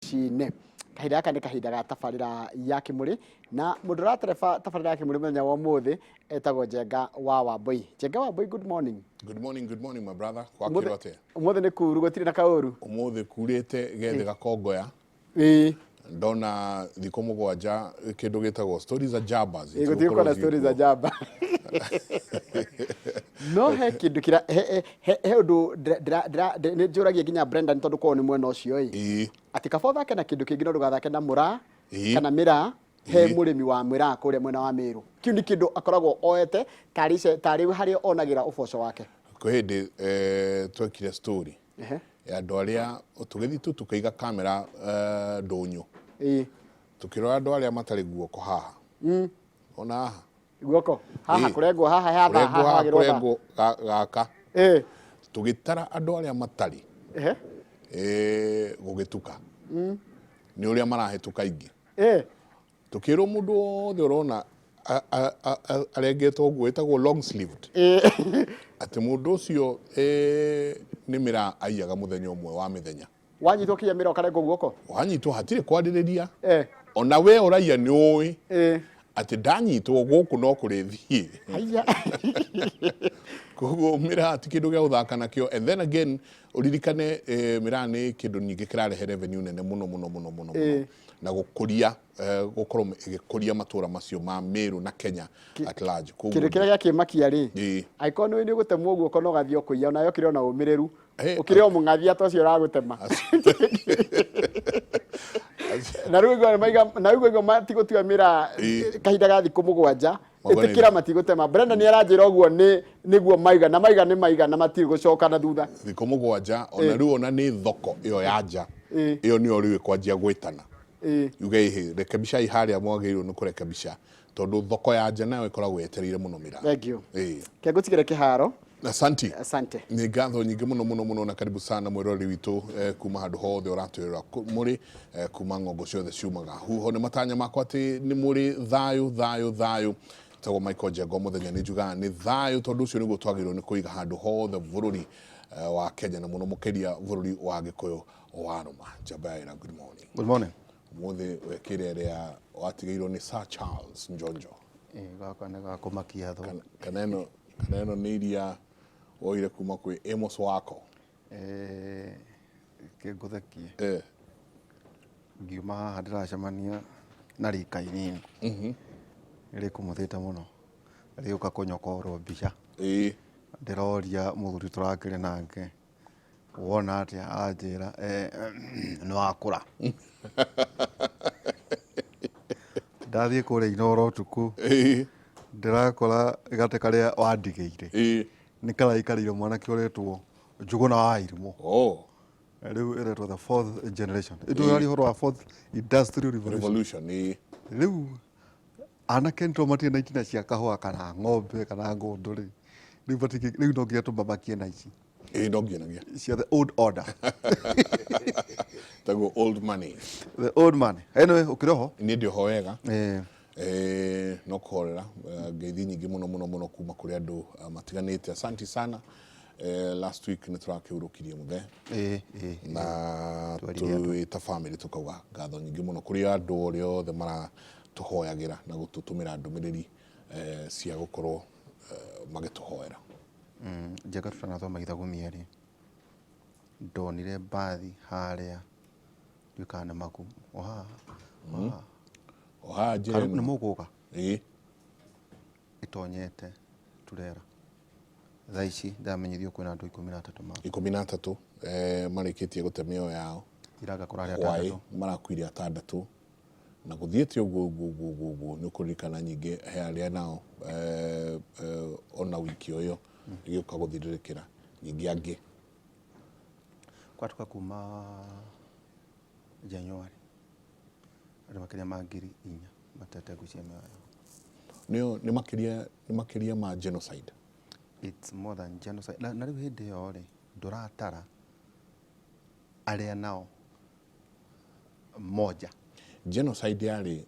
Rũcinĩ. Kahinda gaka nĩ kahinda ga tabarĩra ya Kĩmũrĩ, na mũndũ ũratereba tabarĩra ya Kĩmũrĩ mũthenya wa ũmũthĩ etagwo Njenga wa Wambũi. Njenga wa Wambũi, good morning. Good morning, good morning, my brother. Gwakĩrwo atĩa? Ũmũthĩ nĩ kuru, gũtirĩ na kaũru. Ũmũthĩ kurĩte gethe gakongoya. Ndona thikũ 7 kĩndũ gĩtagwo stories za jambas. Gũtirĩ kuona stories za jamba. No he kĩndũ kĩra he ũndũ nĩ njũragia nginya Brendan tondũ kwao nĩ mwena ũcio ĩ. Atĩ kaba ũthake na kĩndũ kĩngĩ no ndũgathake na mũraa kana mĩraa he mũrĩmi wa mĩraa kũrĩa mwena wa Meru. Kĩu nĩ kĩndũ akoragwo oete tarĩ harĩa onagĩra ũboco wake. Kwĩ hĩndĩ twekire story ya andũ arĩa tũgĩthiĩ tu tũkĩiga kamera ndũnyũ. Tũkĩrora andũ arĩa matarĩ guoko haha. Ona haha. Guoko haha kũrengwo haha hatha haha kũrengwo gaka. Tũgĩtara andũ arĩa matarĩ. Gũgĩtuka. Nĩ ũrĩa marahĩtũka ingĩ. Tũkĩrwo mũndũ wothe ũrona arengetwo ũguo ĩtagwo long sleeved. Atĩ mũndũ ũcio nĩ mĩraa aiyaga mũthenya ũmwe wa mĩthenya. Wanyitwo kĩya mĩraa ũkarengwo guoko? Wanyitwo hatirĩ kwarĩrĩria. Ona we ũraiya nĩ ũĩ atĩ ndanyitwo gũkũ no kũrĩthiĩ. Haiya. Koguo mĩraa ti kĩndũ gĩa gũthaka nakĩo. And then again ũririkane mĩraa nĩ kĩndũ ningĩ kĩrarehe revenue nene mũno mũno mũno mũno mũno. Na gũkũria gũkorwo ĩgĩkũria matũra macio ma Meru na Kenya at large. Kĩndũ kĩrĩa gĩakĩmakia rĩ, angĩkorwo nĩ nĩ ũgũtemwo guoko na ũgathiĩ o kũiya onawe ũkĩrĩ o na ũmĩrĩru, ũkĩrĩ o mũng'athia ta ũcio ũragũtema. Na rĩu igua maiga na rĩu igua matigũtua mĩraa kahinda ga thikũ 7, ĩtĩkĩra matigũtema. Brenda nĩ aranjĩra ũguo nĩ nĩguo maiga na maiga nĩ maiga na matirĩ gũcoka na thutha. Thikũ 7 ona rĩu ona nĩ thoko ĩyo ya nja ĩyo nĩyo rĩu ĩkwanjia gwĩtana. Yuge ĩhĩ rekebishai harĩa mwagĩrĩirwo nĩ kũrekebisha tondũ thoko ya nja nayo ĩkoragwo yetereire mũno mĩraa. Thank you. Ke ngũtigĩre kĩharo. Asante. Asante. Nĩ ngatho nyingĩ mũno mũno mũno na karibu sana mwĩroreri witũ kuma handũ hothe ũratwĩrora mũrĩ kuma ng'ongo ciothe ciumaga huho. Nĩ matanya makwa atĩ nĩ mũrĩ thayũ thayũ thayũ. Tagwo Michael Njenga mũthenya nĩ njugaga nĩ thayũ tondũ ũcio nĩguo twagĩrĩirwo nĩ kũiga handũ hothe bũrũri wa Kenya na mũno mũkĩria bũrũri wa Gĩkũyũ wa Rũma. Njamba ya ĩra, good morning. Good morning. Ũmũthĩ wekĩre ĩrĩa watigĩirwo nĩ Sir Charles Njonjo. Gaka nĩ gakũmakia thũ. Kana ĩno nĩ iria woire kuma kwĩ Amos Wako. Kĩngũthekie. Ngiuma haha ndĩracemania na rika inini. Rĩkũmũthĩte mũno. Rĩũka kũnyokorwo mbica. Ndĩroria mũthuri tũrakĩrĩ nake wona atĩa, anjĩra nĩ wakũra. Ndathiĩ kũrĩa Inooro ũtukũ ndĩrakora gatĩ karĩa wandigĩire nĩ karaikarĩire mwanake ũretwo Njũgũna wa Irimũ. Rĩu ĩretwo the fourth generation. Ĩtũraria ũhoro wa fourth industrial revolution. Rĩu anake nĩ matirĩ na itina cia kahũa kana ng'ombe kana ng'ũndũ rĩ, rĩu no nginya tũmamakie na ici. No nginyagia. Cia the old order. Taguo old money. The old money. Anyway, ũkĩrĩ oho? Niĩ ndĩ oho wega. No kũhorera ngeithi nyingĩ mũno mũno mũno kuma kũrĩ andũ matiganĩte. Asante sana. Last week nĩ tũrakĩurũkirie mũthee. Na twĩ ta family tũkauga ngatho nyingĩ mũno kũrĩ andũ arĩa othe maratũhoyagĩra na gũtũtũmĩra ndũmĩrĩri cia gũkorwo magĩtũhoera. Njenga tũtanathoma ithagumia rĩ, ndonire mbathi harĩa ndiũĩ kana nĩ maku o haha o haha. O haha njĩra ĩno. Nĩ mũgũga? Ĩtonyete turera. Thaa ici ndamenyithio kwĩna andũ 13 makua. 13 marĩkĩtie gũte mĩoyo yao. Iranga kũrarĩ atandatũ. Marakuire atandatũ. Na gũthiĩte ũguo ũguo ũguo ũguo ũguo nĩ ũkũririkana nyingĩ he arĩa nao ona wiki o ĩyo ĩgĩũka gũthirĩrĩkĩra nyingĩ angĩ. Kwatuka kuma January andũ makĩria ma 4,000 matete ngũ cia mĩoyo yao. Nĩyo nĩ makĩria nĩ makĩria ma genocide. It's more than genocide. Na rĩu hĩndĩ ĩyo rĩ ndũratara arĩa nao moja. Genocide yarĩ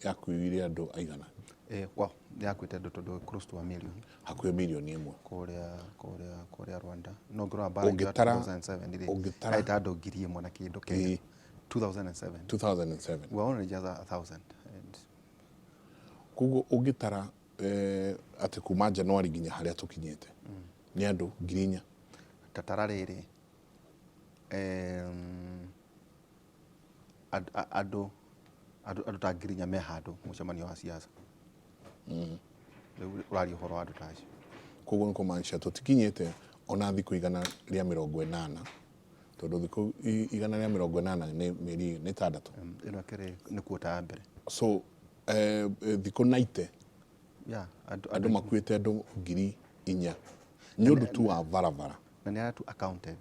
yakuire andũ aigana? Well, yakuĩte andũ tondũ close to a million. Hakuhĩ mirioni ĩmwe. Kũrĩa Rwanda. No ngĩrora mbara ya 2007 rĩ, yarĩ ta andũ 1,000 na kĩndũ Kenya. 2007. 2007. We are only just 1,000. And Koguo ũngĩtara atĩ kuma January nginya harĩa tũkinyĩte nĩ andũ 4,000. Tatara rĩrĩ, andũ ta 4,000 me handũ mũcemanio wa siasa. Rĩu ũraria ũhoro wa andũ ta acio. Koguo nĩ kũmaanisha tũtikinyĩte ona thikũ 180, tondũ thikũ 180 nĩ mĩeri nĩ 6. Ĩno ĩkĩrĩ nĩ kuota ya mbere. So thikũ 90 Yeah, andũ makuĩte andũ 4,000 nĩ ũndũ tu wa barabara. Na nĩ arĩa tu accounted,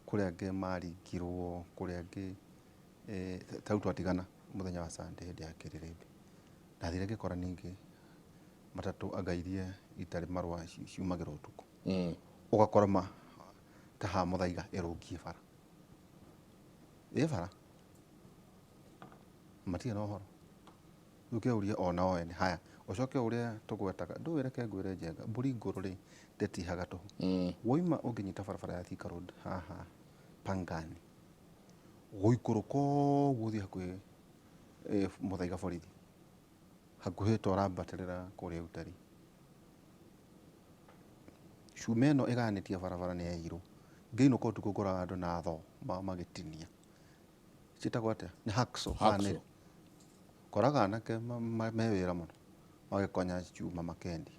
kũrĩ angĩ maringirwo, kũrĩ angĩ ta rĩu twatigana mũthenya wa Sunday hĩndĩ ya kĩrĩrĩmbĩ, ndathire ngĩkora ningĩ matatũ anga iria itarĩ marũa ciumagĩra ũtukũ. Ũgakora ta haha Mũthaiga ĩrũngiĩ bara, ĩ bara matirĩ na ũhoro. Rĩu kĩũria ona o ene haya, ũcoke ũrĩa tũgwetaga, ndũĩ reke ngwĩre Njenga, mbũri ngũrũ rĩ ndĩtihaga tũhũ. Woima ũngĩnyita barabara ya Thika Road haha Pangani, gũikũrũka ũguo ũthiĩ hakuhĩ Mũthaiga borithi, hakuhĩ ta ũrambatĩrĩra kũrĩa Utari, cuma ĩno ĩgayanĩtie barabara nĩ yaiyirwo. Ngĩinũka ũtukũ ngoraga andũ na thoo magĩtinia, ciĩtagwo atĩa? Nĩ hacksaw. Hacksaw. Koraga anake me wĩra mũno magĩkonya cuma makendia.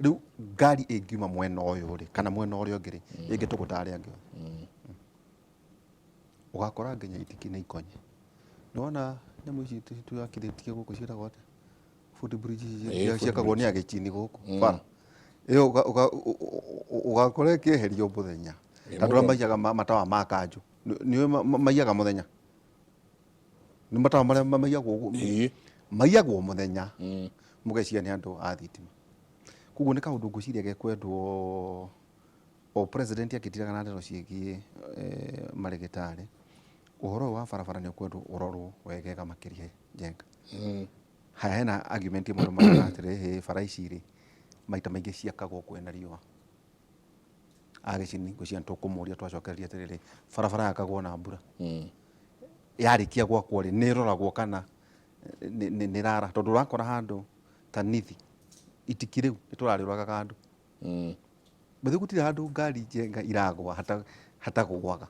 Rĩu ngari ĩngiuma mwena ũyũ rĩ kana mwena ũrĩa ũngĩ rĩ, ĩngĩtũgũta arĩa angĩ othe. Ũgakora nginya itingĩ nĩ ikonye. Nĩwona nyamũ ici twakithĩtie gũkũ ciĩtagwo atĩa? Foot bridge ici ciakagwo nĩ agĩchini gũkũ bara ĩyo, ũgakora ĩkĩeherio mũthenya. Andũ arĩa maiyaga matawa ma kanjũ nĩũĩ maiyaga mũthenya, nĩ matawa marĩa maiyagwo ũguo, maiyagwo mũthenya, mũgeciria nĩ andũ a thitima. Koguo nĩ kaũndũ ngwĩciria gekwendwo o president akĩtiraga na ndeto ciĩgiĩ marĩgĩtarĩ. Ũhoro ũyũ wa barabara nĩ ũkwendwo ũrorwo wegega makĩria, Njenga. Haya, hena argument ĩmwe andũ marauga atĩrĩ, hĩ bara ici rĩ maita maingĩ ciakagwo kwĩna riũa. Agĩcini ngwĩciria nĩtũkũmũria twacokereria atĩrĩrĩ, barabara yakagwo na mbura, yarĩkia gwakwo rĩ nĩ ĩroragwo kana nĩ rara, tondũ ũrakora handũ ta Nithi itiki rĩu nĩ tũrarĩũragaga andũ. But gũtirĩ handũ ngari, Njenga, iragwa hatagũaga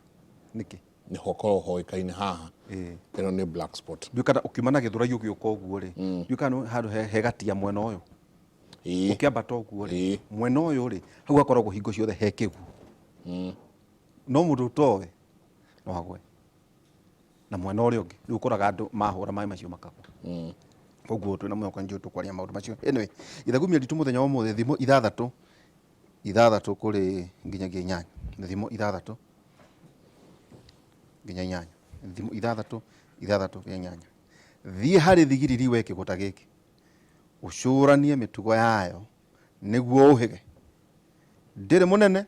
nĩkĩ? Nĩ hokorwo hoĩkaine haha. Ĩno nĩ black spot. Ndiũĩ kana ũkiuma na Gĩthũrai ũgĩũka ũguo rĩ, ndiũĩ kana nĩ handũ he gatia mwena ũyũ ũkĩambata ũguo rĩ, mwena ũyũ rĩ, hau hakoragwo hingo ciothe he kĩguũ, no mũndũ ũtoĩ no agwe. Na mwena ũrĩa ũngĩ rĩu ũkoraga andũ mahũra maĩ macio makagwa. Koguo twĩna mwĩhoko njũ tũkwaria maũndũ macio. Anyway, ithagumia ritũ mũthenya wa ũmũthĩ, thimo 6 6 kũrĩ nginyagia 8, thimo 6 nginya 8, thimo 6 6 nginya 8. Thiĩ harĩ thigiriri we kĩgũta gĩkĩ, ũcũranie mĩtugo yayo nĩguo ũhĩge. Ndĩrĩ mũnene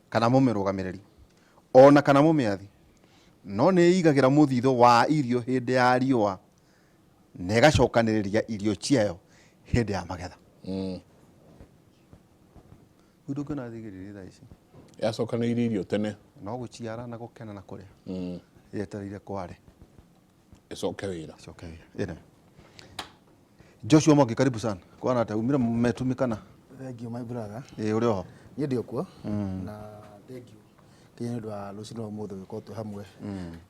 kana mũmĩrũgamĩrĩri ona kana mũmĩathi, no nĩ ĩigagĩra mũthithũ wa irio hĩndĩ ya riũa na ĩgacokanĩrĩria irio ciayo hĩndĩ ya magetha. Rĩu ndũngĩona thigiriri thaa ici Yacokanĩirie irio tene. No gũciara na gũkena na kũrĩa, yetereire kware. Ĩcoke wĩra. Coke wĩra. Ĩno Joshua Mwangi, karibu sana. Kwana atĩa? Umire metumikana? Thank you, my brother. Ĩ ũrĩ oho? Niĩ ndĩ okuo na thank you kinya nĩ ũndũ wa rũcinĩ rwa ũmũthĩ gũkorwo twĩ hamwe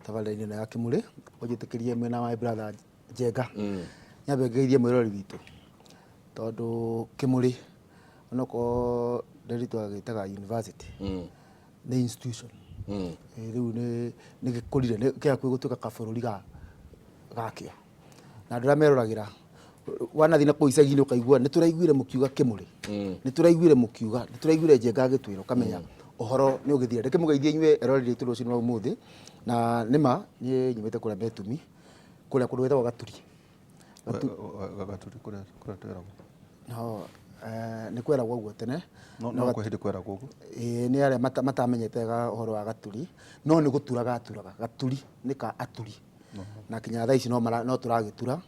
tabarĩra-inĩ ĩno ya Kĩmũrĩ. Ũnjĩtĩkĩrie mwena my brother Njenga nyambe ngeithie mwĩroreri witũ, tondũ Kĩmũrĩ onokorwo Nderitu agĩtaga university, nĩ institution. Rĩu nĩ gĩkũrire, nĩ kĩhakuhĩ gũtuĩka kabũrũri gakĩo, na andũ arĩa meroragĩra wanathiĩ na kũu icagi-inĩ ũkaigua nĩ tũraiguire mũkiuga Kĩmũrĩ, nĩ tũraiguire mũkiuga, nĩ tũraiguire Njenga agĩtwĩra, ũkamenya ũhoro nĩ ũgĩthira. Reke mũgeithie inyuĩ eroreri aitũ rũcinĩ rwa ũmũthĩ. Na nĩma niĩ nyumĩte kũrĩa Metumi, kũrĩa kũndũ gwĩtagwo Gaturi. Gaturi kũrĩa twĩragwo? No nĩ kweragwo ũguo tene. No kwĩ hĩndĩ kweragwo ũguo. Ĩĩ, nĩ arĩa matamenyete wega ũhoro wa Gaturi, no nĩ gũtura gaturaga. Gaturi nĩ ka aturi, na kinya thaa ici no tũragĩtura,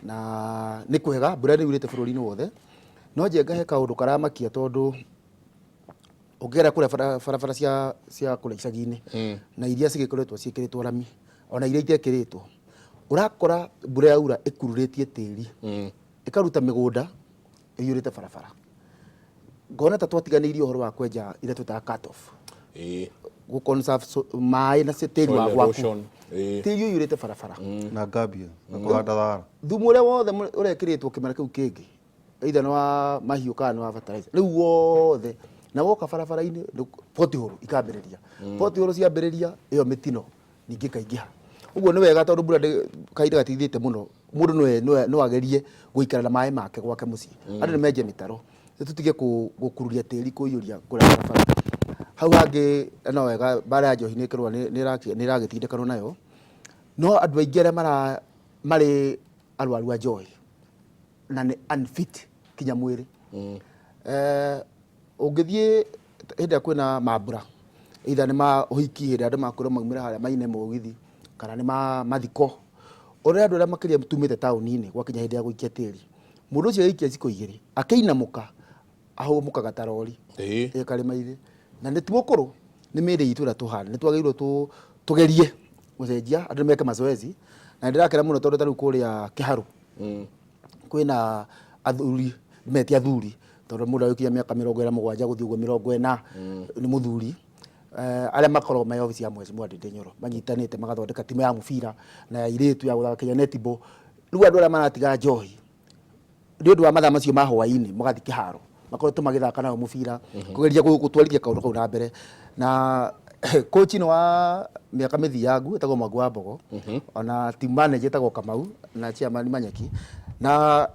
na nĩ kwega mbura nĩ yurĩte bũrũri-inĩ wothe. No Njenga, he kaũndũ karamakia, tondũ Ũngĩgera kũrĩa barabara cia kũrĩa icagi-inĩ na iria cigĩkoretwo ciĩkĩrĩtwo rami ona iria itekĩrĩtwo, ũrakora mbura yaura ĩkururĩtie tĩri, ĩkaruta mĩgũnda ĩiyũrĩte barabara. Ngona ta twatiganĩirie ũhoro wa kwenja iria twĩtaga cut off, gũ conserve maĩ na tĩri wa Soil gwaku. erosion. Tĩri ũiyũrĩte barabara. Na ngambia na kũhanda thara. Thumu ũrĩa wothe ũrekĩrĩtwo kĩmera kĩu kĩngĩ, either nĩ wa mahiũ kana nĩ wa fertilizer, rĩu wothe na woka barabara-inĩ, pothole ikambĩrĩria. Pothole ciambĩrĩria, ĩyo mĩtino ningĩ ĩkaingĩha. Ũguo nĩ wega tondũ mbura kahinda gatithirĩte mũno, mũndũ no agerie gũikara na maĩ make gwake mũciĩ. Andũ nĩ menje mĩtaro, tũtige gũkururia tĩri kũiyũria kũrĩa barabara. Hau hangĩ no wega mbara ya njohi nĩ ĩkĩrũa, nĩ ĩragĩtindĩkanwo nayo, no andũ aingĩ arĩa marĩ arwaru a njohi na nĩ unfit kinya mwĩrĩ. Ũngĩthiĩ hĩndĩ ĩrĩa kwĩna mambura, either nĩ ma ũhiki, hĩndĩ ĩrĩa andũ makwĩrwo maumĩre harĩa maine mũgithi, kana nĩ ma mathiko, ũrĩa andũ arĩa makĩria tumĩte taũni-inĩ gwakinya hĩndĩ ya gũikia tĩri, mũndũ ũcio agĩikia iciko igĩrĩ akĩinamũka ahũmũkaga ta rori ĩ karĩma-inĩ. Na nĩ ti ũkũrũ, nĩ mĩĩrĩ itũ ĩrĩa tũhana, nĩ twagĩrĩirwo tũgerie gũcenjia, andũ meke mazoezi. Na nĩ ndĩrakena mũno tondũ ta rĩu kũrĩa Kĩharũ kwĩna athuri, meti athuri tondũ mũndũ agĩkinya mĩaka 47 gũthiĩ ũguo 40 nĩ mũthuri. Arĩa makoragwo me obici ya Mheshimiwa Ndindi Nyoro manyitanĩte magathondeka timu ya mũbira na ya airĩtu ya gũthaka kinya netball. Rĩu andũ arĩa maratiga njohi nĩ ũndũ wa mathaa macio ma hwaĩ-inĩ magathiĩ kĩharo makoretwo magĩthaka nao mũbira, kũgeria gũtwarithia kaũndũ kau na mbere. Na coach nĩ wa mĩaka mĩthiangu ĩtagwo Mwangi wa Mbogo, ona team manager ĩtagwo Kamau na chairman Manyeki, na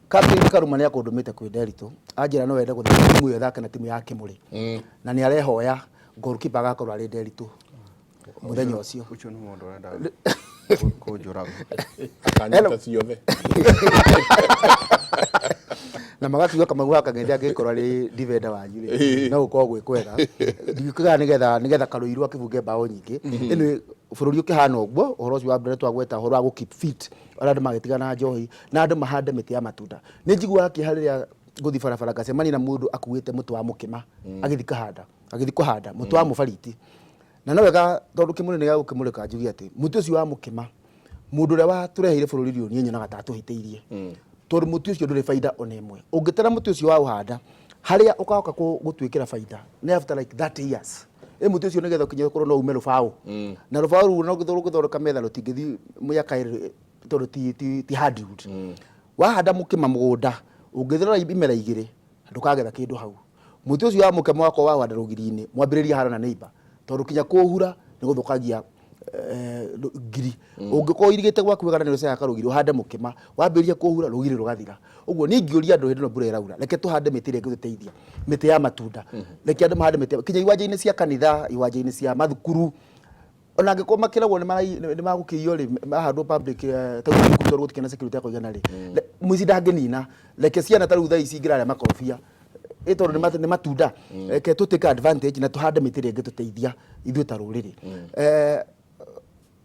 captain Karuma nĩ akũndũmĩte kwĩ Nderitu anjĩra no ende gũthaka timu ĩyo ĩthake na timu ya Kĩmũrĩ, na nĩ arehoya goalkeeper agakorwo arĩ Nderitu mũthenya ũcio. Ũcio nĩ mũndũ ũrenda kũnjũraga. Akanyita ciothe. Na magakiuga Kamau wa Kang'ethe angĩkorwo arĩ defender wanyu rĩ, no gũkorwo gwĩ kwega. Ndiugaga nĩgetha Karũirũ akĩbunge mbaũ nyingĩ. Anyway, bũrũri ũkĩhana ũguo, ũhoro ũcio wa mbere twagweta ũhoro wa gũ keep fit, arĩa andũ magĩtigana na njohi, na andũ mahande mĩtĩ ya matunda. Nĩ njiguaga kĩeha rĩrĩa ngũthiĩ barabara ngacemania na mũndũ akuĩte mũtĩ wa mũkĩma, agĩthiĩ kahanda, agĩthiĩ kũhanda mũtĩ wa mũbariti. Na no wega tondũ kĩmũrĩ nĩ gĩa gũkĩmũrĩka njuge atĩ mũtĩ ũcio wa mũkĩma, mũndũ ũrĩa watũreheire bũrũri ũyũ niĩ nyonaga ta atũhĩtĩirie. Tondũ mũtĩ ũcio ndũrĩ baida ona ĩmwe. Ũngĩtara mũtĩ ũcio waũhanda, harĩa ũkahoka gũtuĩkĩra baida nĩ after like 30 years. Ĩ mũtĩ ũcio nĩgetha ũkinye ũkorwo no ume rũbaũ. Na rũbaũ rũu no rũgĩthondeka metha rũtingĩthiĩ mĩaka ĩrĩ tondũ ti hardwood. Wahanda mũkĩma mũgũnda, ũngĩthera imera igĩrĩ, ndũkagetha kĩndũ hau. Mũtĩ ũcio wa mũkĩma wakwa wahanda rũgiri-inĩ, mwambĩrĩria hara na neighbor, tondũ kinya kũhura nĩ gũthũkagia ngiri. Ũngĩkorwo ũirigĩte gwaku wega na nĩ ũcehaka rũgiri, ũhande mũkĩma, wambĩrĩria kũhura rũgiri rũgathira. Ũguo niĩ ingĩũria andũ hĩndĩ ĩno mbura ĩraura, reke tũhande mĩtĩ ĩrĩa ĩngĩtũteithia, mĩtĩ ya matunda. Reke andũ mahande mĩtĩ kinya iwanja-inĩ cia kanitha, iwanja-inĩ cia mathukuru. Ona angĩkorwo makĩragwo nĩ magũkĩiywo rĩ, mahandwo public, ta rĩu thukuru tondũ gũtikĩrĩ na security ya kũigana rĩ, mũici ndangĩnina. Reke ciana ta rĩu thaa ici ingĩrarĩa makorobia, ĩ tondũ nĩ matunda, reke tũ take advantage na tũhande mĩtĩ ĩrĩa ĩngĩtũteithia ithuĩ ta rũrĩrĩ.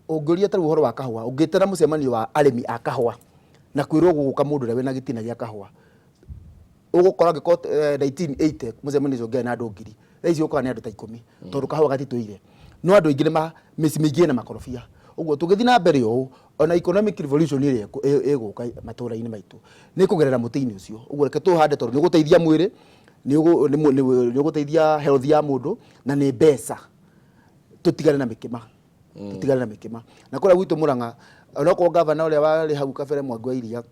Ũngĩũria ta rĩu ũhoro wa kahũa, ũngĩtana mũcemanio wa arĩmi a kahũa na kwĩrwo gũgũka mũndũ ũrĩa wĩna gĩtina gĩa kahũa, ũgũkora angĩkorwo 1980 mũcemanio ũcio ũngĩarĩ na andũ 1000, thaa ici ũgũkora nĩ andũ ta 10, tondũ kahũa gatitũire. No andũ aingĩ mĩciĩ mĩingĩ ĩna makorobia. Ũguo tũgĩthiĩ na mbere ũũ, ona economic revolution ĩrĩa ĩgũka matũra-inĩ maitũ nĩ kũgerera mũtĩ-inĩ ũcio. Ũguo reke tũhande tondũ nĩ ũgũteithia mwĩrĩ, nĩ ũgũteithia health ya mũndũ na nĩ mbeca. Tũtigane na mĩkĩma. Tũtigane na mĩkĩma. Na kũrĩa gwitũ Mũrang'a, onokorwo gavana ũrĩa warĩ hau kabere Mwangi wa Iria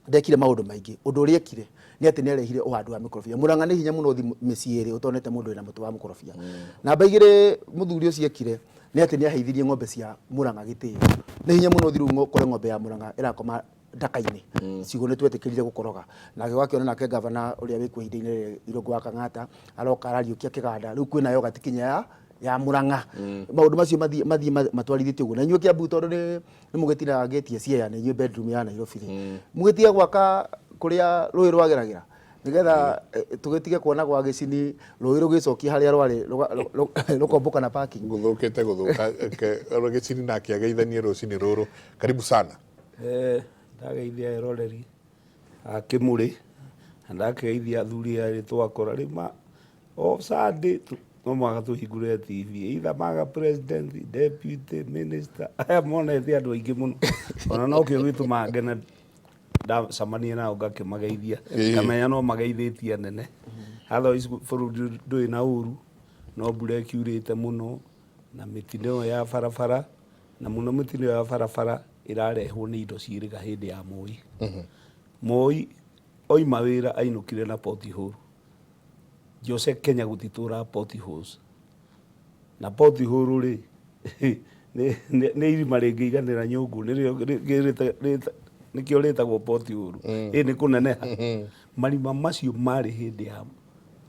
ndekire maũndũ maingĩ, ũndũ ũrĩa ekire nĩ atĩ nĩ arehire ũhandi wa mĩkorobia. Mũrang'a nĩ hinya mũno ũthiĩ mĩciĩ ĩrĩ ũtonete mũndũ wĩna mũtĩ wa mũkorobia. Namba igĩrĩ mũthuri ũcio ekire nĩ atĩ nĩ aheithirie ng'ombe cia Mũrang'a gĩtĩo. Nĩ hinya mũno ũthiĩ rĩu ũkore ng'ombe ya Mũrang'a ĩrakoma ndaka-inĩ. Ciugũ nĩ twetĩkĩrire gũkoroga. Na ũgakĩona nake gavana ũrĩa wĩkuo ihinda-inĩ rĩrĩ Irũngũ wa Kang'ata aroka arariũkia kĩganda. Rĩu kwĩna yogati kinya ya Mũrang'a. Maũndũ macio mathiĩ matwarithĩtio ũguo. Na inyuĩ Kiambu tondũ nĩ mũgĩtinangĩtie Siaya na inyuĩ bedroom ya Nairobi rĩ, mũgĩtige gwaka kũrĩa rũĩ rwageragĩra nĩgetha tũgĩtige kuona gwa gĩcini rũĩ rũgĩcokia harĩa rwarĩ rũkombũka na parking. Gũthũkĩte gũthũka, gĩcini nake ageithanie rũcinĩ rũrũ. Karibu sana. Ndageithia eroreri a Kĩmũrĩ na ndakĩgeithia athuri erĩ twakora. Rĩu O Sunday no mũhaka tũhingũre TV, either maga president, deputy, minister, aya monete andũ aingĩ mũno. Ona no kĩo gĩtũmaga ngene ndacemania nao ngakĩmageithia, ngamenya no mageithĩtie anene. Otherwise bũrũri ndũrĩ na ũru, no mbura ĩkiurĩte mũno na mĩtino ĩyo ya barabara, na mũno mĩtino ĩyo ya barabara ĩrarehwo nĩ indo ciĩrĩga hĩndĩ ya Moi. Moi oima wĩra ainũkire na pothole. Jose Kenya gũtitũraga potholes. Na pothole rĩ, nĩ irima rĩngĩiganĩra nyũngũ, nĩkĩo rĩtagwo pothole. Ĩ nĩ kũneneha. Marima macio marĩ hĩndĩ ya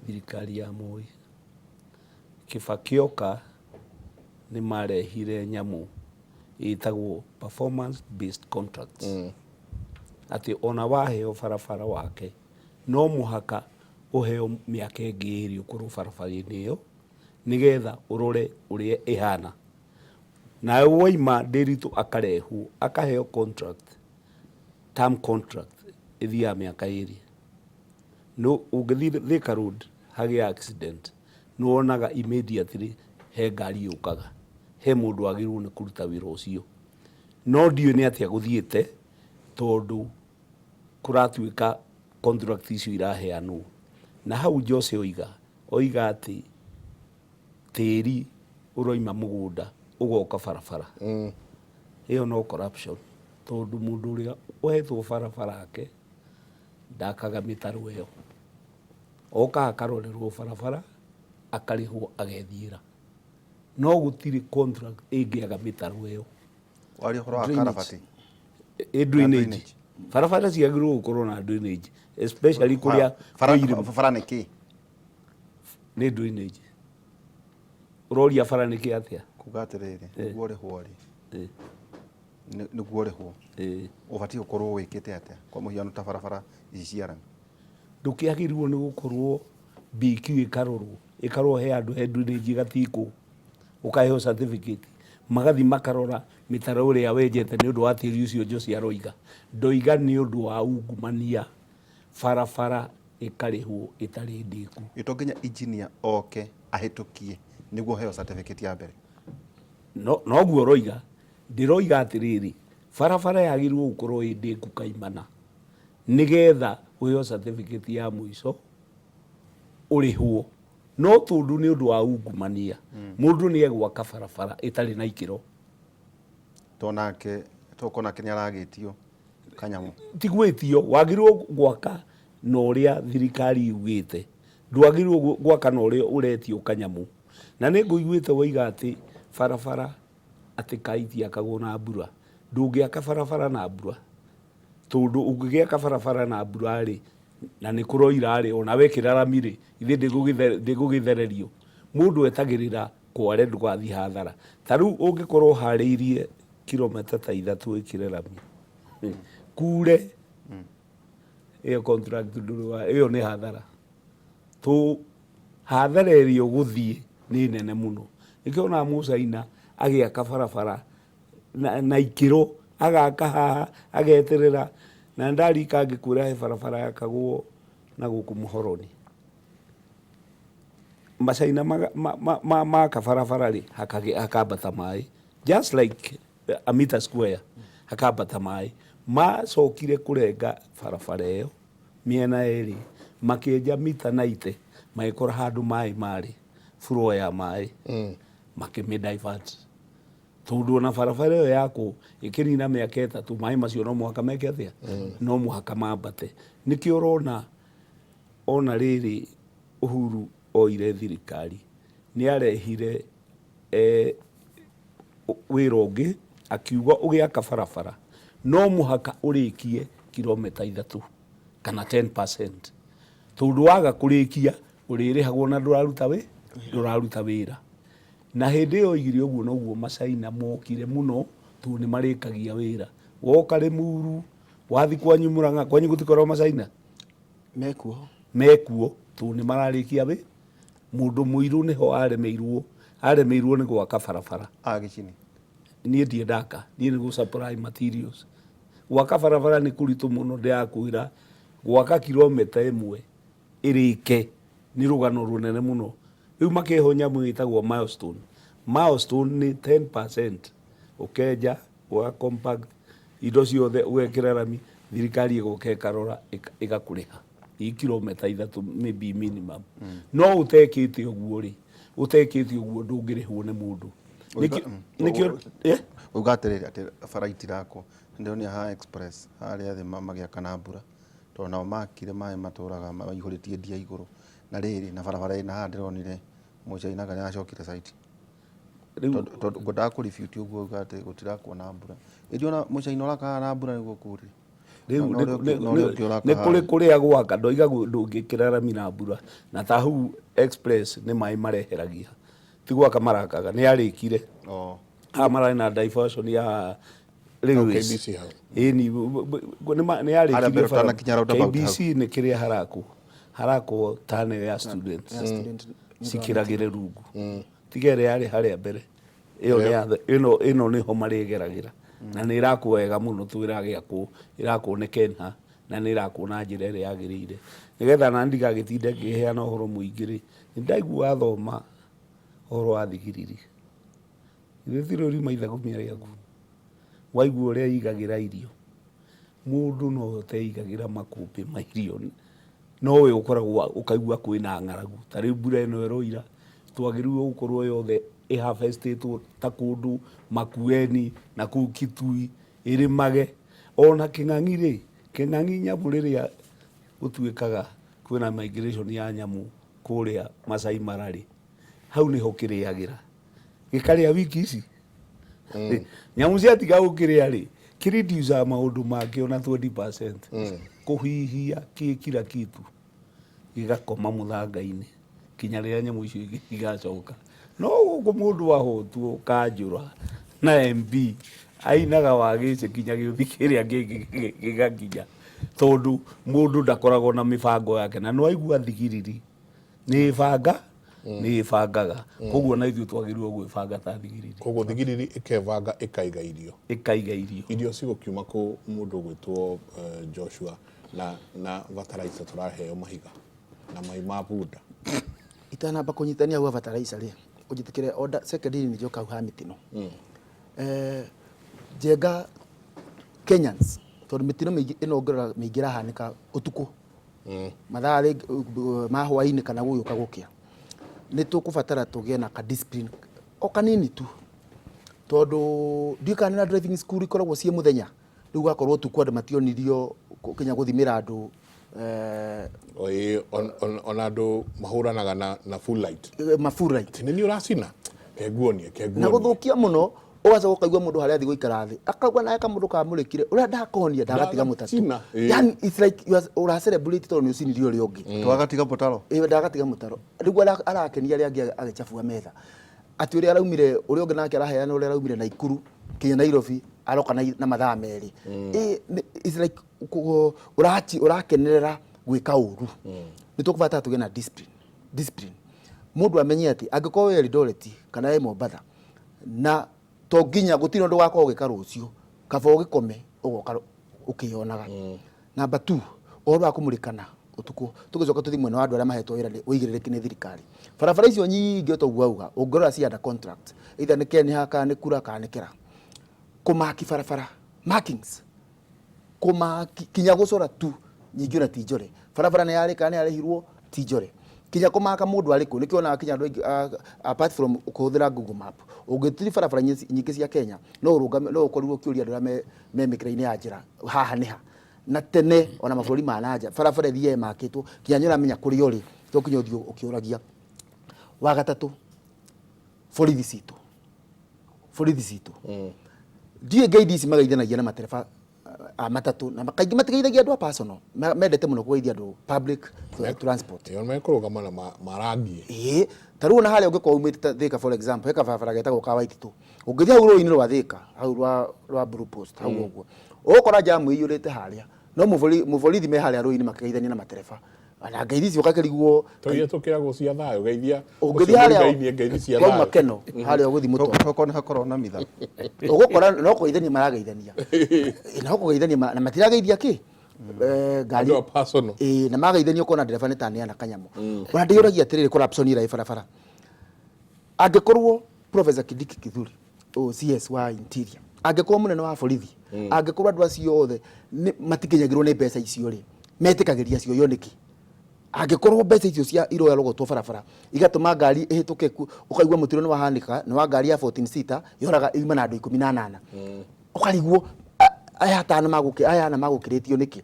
thirikari ya Moi. Kibaki oka nĩ marehire nyamũ ĩtagwo performance based contracts. Atĩ ona waheo barabara wake no mũhaka ũheo mĩaka ĩngĩ ĩrĩ ũkorwo barabara-inĩ ĩyo nĩgetha ũrore ũrĩa ĩhana. Nawe waima Ndiritu akarehwo akaheo contract, term contract ĩthiaga mĩaka ĩrĩ. No ũngĩthiĩ Thika Road hagĩe accident nĩ wonaga immediately he ngari yũkaga, he mũndũ wagĩrĩirwo nĩ kũruta wĩra ũcio. No ndiũĩ nĩ atĩa gũthiĩte tondũ kũratuĩka contract icio iraheanwo. Na hau Jose oiga, oiga atĩ tĩri ũroima mũgũnda ũgoka barabara. Ĩyo no corruption tondũ mũndũ ũrĩa ũhetwo barabara yake ndakaga mĩtaro ĩyo. Okaga akarorerwo barabara akarĩhwo agethiĩra. No gũtirĩ contract ĩngĩaga mĩtaro ĩyo. Waria ũhoro wa karabati. Ĩ drainage. Barabara ciagĩrĩirwo gũkorwo na drainage especially kũrĩa kwĩ irĩma. Bara nĩ kĩ? Nĩ drainage. Ũroria bara nĩ kĩ atĩa? Kuga atĩrĩrĩ, nĩguo ũrĩhwo rĩ, nĩguo ũrĩhwo, ũbatiĩ gũkorwo wĩkĩte atĩa? Kwa mũhiano ta barabara ici cia rami. Ndũkĩagĩrĩirwo nĩ gũkorwo BQ ĩkarorwo, ĩkarorwo he handũ he drainage ĩgatikwo, ũkaheo certificate, magathiĩ makarora mĩtaro ĩrĩa wenjete nĩ ũndũ wa tĩri ũcio Jose aroiga. Ndoiga nĩ ũndũ wa ungumania barabara ĩkarĩhwo ĩtarĩ ndĩku. Ĩ to nginya engineer oke ahĩtũkie nĩguo ũheo certificate ya mbere? No, noguo ũroiga. Ndĩroiga atĩrĩrĩ, barabara yagĩrĩirwo gũkorwo ĩ ndĩku kaimana nĩgetha ũheo certificate ya mũico ũrĩhwo. No tondũ nĩ ũndũ wa ungumania, mũndũ nĩ egwaka barabara ĩtarĩ na ikĩro. To nake, to nake nĩ aragĩtio kanyamũ. Ti gwĩtio, wagĩrĩirwo gwaka na ũrĩa thirikari yugĩte. Ndwagĩrĩirwo gwaka na ũrĩa ũretio kanyamũ. Na nĩ ngũiguĩte woiga atĩ barabara atĩ kaĩ itiakagwo na mbura. Ndũngĩaka barabara na mbura. Tondũ ũngĩgĩaka barabara na mbura rĩ, na nĩ kũroira rĩ, ona wekĩra rami rĩ, ithe ndĩgũgĩthererio. Mũndũ etagĩrĩra kware ndũgathiĩ hathara. Ta rĩu ũngĩkorwo ũharĩirie kilomita ta ithatũ wĩkĩre rami, kure, ĩyo contract ndũrĩ wa, ĩyo nĩ hathara. Tũ hathara ĩrĩa ũgũthiĩ nĩ nene mũno. Nĩkĩo wonaga mũcaina agĩaka barabara na ikĩro, agaka haha, ageterera. Na ndarika ngĩkwĩra he barabara yakagwo na gũkũ Mũhoroni. Macaina maka barabara rĩ, hakambata maĩ. Just like a meter square, hakambata maĩ. Macokire kũrenga barabara ĩyo mĩena ĩrĩ, makĩenja mita 90, magĩkora handũ maĩ marĩ, flow ya maĩ, makĩmĩ divert. Tondũ ona barabara ĩyo yakwo ĩkĩnina mĩaka ĩtatũ, maĩ macio no mũhaka meke atĩa? No mũhaka mambate. Nĩkĩo ũrona ona rĩrĩ Uhuru oire thirikari, nĩ arehire wĩra ũngĩ, akiuga ũgĩaka barabara no mũhaka ũrĩkie kilomita ithatũ kana 10%. Tondũ waga kũrĩkia ũrĩrĩhagwo na ndũraruta wĩ, ndũraruta wĩra. Na hĩndĩ ĩyo oigire ũguo noguo macaina mokire mũno tondũ nĩ marĩkagia wĩra. Woka Limuru, wathi kwanyu Murang'a, kwanyu gũtikoragwo macaina? Mekuo. Mekuo tondũ nĩ mararĩkia wĩ. Mũndũ mũirũ nĩho aremeirwo, aremeirwo nĩ gwaka barabara. A gĩcini. Niĩ ndirĩ ndaka, niĩ nĩ gũ supply materials. Gwaka barabara nĩ kũritũ mũno ndĩrakwĩra, gwaka kilomita ĩmwe ĩrĩke Nĩ rũgano rũnene mũno. Rĩu makĩheo nyamũ ĩtagwo milestone. Milestone nĩ 10% ũkenja, ũga compact indo ciothe, ũgekĩra rami, thirikari ĩgoka ĩkarora ĩgakũrĩha. I kilomita 3 maybe minimum. No ũtekĩte ũguo rĩ, ũtekĩte ũguo ndũngĩrĩhwo nĩ mũndũ. Nĩkĩo eh? Uga atĩrĩrĩ, atĩ bara itirakwo. Ndĩronire haha Express harĩa thĩ magĩaka na mbura, tondũ nao makire maĩ matũraga maihũrĩtie ndia igũrũ. Na rĩrĩ, na barabara ĩna haha ndĩronire mũchaina kana acokire site. Rĩu Tondũ ngwendaga kũ refute ũguo uga atĩ gũtirakwo na mbura. Ĩndĩ ona mũchaina ũraka haha na mbura nĩguo kũrĩ. Rĩu Na ũrĩa ũngĩ ũraka nĩ kũrĩ haha. Kũrĩa gwaka ndoiga ndũngĩkĩra rami na mbura, na ta hau Express nĩ maĩ mareheragia, ti gwaka marakaga, nĩ arĩkire. Haha mararĩ na diversion ya railways. KBC hau. Ĩni nĩ Harĩa yarĩkirie mbere bara. ũtanakinya roundabout hau. KBC nĩ kĩrĩa harakwo harakwo tunnel ya students Ya student. Cikĩragĩre rungu, tiga ĩrĩa yarĩ harĩa mbere ĩyo nĩ ĩno ĩno nĩho marĩgeragĩra, na nĩ ĩrakwo wega mũno tu, ĩragĩakwo, ĩrakwo nĩ Kenha, na nĩ ĩrakwo na njĩra ĩrĩa yagĩrĩire, nĩgetha na ndigagĩtinde ngĩheana ũhoro mũingĩ rĩ, nĩ ndaigua thoma ũhoro wa thigiriri. Githĩ ti rũri maithagumia rĩaku waigua ũrĩa igagĩra irio? Mũndũ no ũteigagĩra makũmbĩ ma irio, nowe ũkoragwo ũkaigua kwĩna ng'aragu. Ta rĩu mbura ĩno ĩroira, twagĩrĩirwo gũkorwo yothe ĩharvestĩtwo ta kũndũ Makueni na kũu Kitui, ĩrĩmage ona kĩng'ang'i rĩ, kĩng'ang'i nyamũ rĩrĩa gũtuĩkaga kwĩna migration ya nyamũ kũrĩa Masai Mara rĩ, hau nĩho kĩrĩagĩra, gĩkarĩa wiki ici. Nyamũ ciatiga gũkĩrĩa rĩ, kĩreducaga maũndũ makĩo na 20%, kũhihia kĩ kila kitu, gĩgakoma mũthanga-inĩ kinya rĩrĩa nyamũ icio ingĩ igacoka. No gũkũ mũndũ ahotwo kanjũra na MP ainaga wa gĩcĩ kinya gĩũthi kĩrĩa kĩngĩ gĩgakinya, tondũ mũndũ ndakoragwo na mĩbango yake. Na nĩwaigua thigiriri nĩ ĩbanga, nĩ ĩbangaga. Koguo na ithuĩ twagĩrĩirwo gwĩbanga ta thigiriri. Koguo thigiriri ĩkebanga, ĩkaiga irio. Ĩkaiga irio. Irio cigũkiuma kũ, mũndũ ũgwĩtwo Joshua, na bataraitha tũraheo mahiga na mai ma bunda? Itanamba kũnyitania hau bataraitha rĩ, ũnjĩtĩkĩre order second nĩ njoka hau ha mĩtino. Njenga Kenyans, tondũ mĩtino mĩingĩ ĩno ũngĩrora mĩingĩ ĩrahanĩka ũtukũ, mathaa rĩngĩ ma hwaĩ-inĩ kana gũgĩũka gũkĩa. Nĩ tũkũbatara tũgĩe na ka discipline o kanini tu, tondũ ndiũĩ kana nĩ na driving school ikoragwo ciĩ mũthenya, rĩu gũgakorwo ũtukũ andũ mationirio kinya gũthimĩra andũ. Ĩĩ, ona andũ mahũranaga na full light. Ma full light. Atĩ nĩ niĩ ũracina, kenguonie. Na kenguonie. Gũthũkia mũno, ũgacoka ũkaigua mũndũ harĩa athiĩ gũikara thĩ akauga nawe kamũndũ kamũrĩkire ũrĩa ndakonia ndagatiga mũtatũ. Ndagacina, ĩĩ. Yani it's like you are ũra celebrate tondũ nĩ ũcinirie ũrĩa ũngĩ. Twagatiga mũtaro. Ĩĩ, ndagatiga mũtaro. Rĩu arakenia arĩa angĩ agĩcabua metha atĩ ũrĩa araumire, ũrĩa ũngĩ nake araheana ũrĩa araumire Naikuru kinya Nairobi, aroka na mathaa 2. Ĩĩ, it's like ũrakenerera gwĩka ũru. Nĩ tũkũbatara tũgĩe na discipline, discipline. Mũndũ amenye atĩ angĩkorwo wĩ Eldoret kana wĩ Mombatha, na to nginya gũtirĩ ũndũ ũgakorwo ũgĩka rũciũ, kaba ũgĩkome ũgoka ũkĩyonaga. Number 2, ũhoro wa kũmũrĩkana ũtukũ, tũgĩcoka tũthiĩ mwena wa andũ arĩa mahetwo wĩra ũigĩrĩrĩki nĩ thirikari. Barabara icio nyingĩ o ta ũguo auga, ũngĩrora ci under contract, either nĩ Kenha kana nĩ Kura kana nĩ Kera. Kũmaki barabara, markings, kũmaki kinya gũcora tu, nyingĩ ona ti njore. Barabara nĩ yarĩka, nĩ yarĩhirwo, ti njore. Kinya kũmaka mũndũ arĩ kũ, nĩkĩo onaga kinya andũ aingĩ, apart from kũhũthĩra Google Map, ũngĩthiĩ barabara nyingĩ cia Kenya, no ũrũgame, no ũkorirwo ũkĩũria andũ arĩa me mĩkĩra-inĩ ya njĩra, haha nĩ ha. Na tene ona mabũrũri ma nanja, barabara ĩthiaga ĩmakĩtwo kinya nĩ ũramenya kũrĩa ũrĩ, to kinya ũthiĩ ũkĩũragia. Wa gatatũ, borithi citũ, borithi citũ ndiũĩ ngeithi ici mageithanagia na matereba a matatũ, na kaingĩ matigeithagia andũ a personal, mendete mũno kũgeithia andũ public transport. Ĩyo mekũrũgama na marangie. Ĩĩ, ta rĩu ona harĩa ũngĩkorwo umĩte ta Thika, for example, he kabarabara getagwo ka Waititu. Ũngĩthiĩ hau rũĩ-inĩ rwa Thika, hau rwa Blue Post hau ũguo, ũgũkora jamu ĩiyũrĩte harĩa, no mũborithi me harĩa rũĩ-inĩ makĩgeithania na matereba. Na ngeithi icio ũgakĩrigwo. To iria tũkĩragwo cia thayũ, geithia ũngĩthiĩ ũcio harĩa mũringaine ngeithi cia kwauma thayũ. Keno harĩa ũgũthiĩ mũtoro. Tokorwo nĩ hakorwo na mitha. Ũgũkora no kũgeithania marageithania. No kũgeithania na matirageithia kĩ? Ngari Andũ a personal. Ĩĩ, na mageithania ũkona ndereba nĩ taneana kanyamũ. Ona ndĩyũragia atĩrĩrĩ, corruption ĩrĩa ĩ barabara, angĩkorwo Professor Kindiki Kithure, ũyũ CS wa Interior, angĩkorwo mũnene wa borithi, angĩkorwo andũ acio othe matikinyagĩrwo nĩ mbeca icio rĩ, metĩkagĩria cioywo nĩkĩ? Angĩkorwo mbeca icio cia iroya rogotwo barabara igatũma ngari ĩhĩtũke ũkaigua mũtino nĩ wahanĩka nĩ wa ngari ya 14 seater yoraga yuma na andũ 18, ũkarigwo aya atano aya ana magũkĩrĩtio nĩkĩ?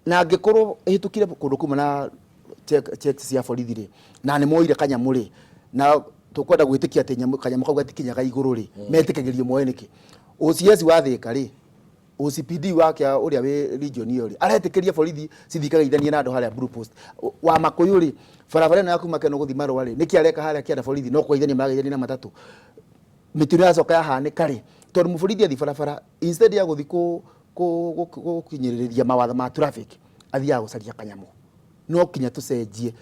Na angĩkorwo ĩhĩtũkire kũndũ kuma na checks cia borithi rĩ, na nĩ moire kanyamũ rĩ, na tũkwenda gwĩtĩkia atĩ kanyamũ kau gatikinyaga igũrũ rĩ, metĩkagĩrio moe nĩkĩ? OCS wa Thĩka rĩ, OCPD wake ũrĩa wĩ region ĩyo rĩ, aretĩkĩria borithi cithiĩ ikageithanie na andũ harĩa Blue Post. Wa Makũyũ rĩ, barabara ĩno ya kuma Keno gũthiĩ Marũa rĩ, nĩkĩ areka harĩa kĩanda borithi no kũgeithania marageithania na matatũ? Mĩtino yacoka yahanĩka rĩ, tondũ mũborithi athiĩ barabara, instead ya gũthiĩ gũkinyĩrĩria mawatho ma traffic, athiaga gũcaria kanyamũ. No kinya tũcenjie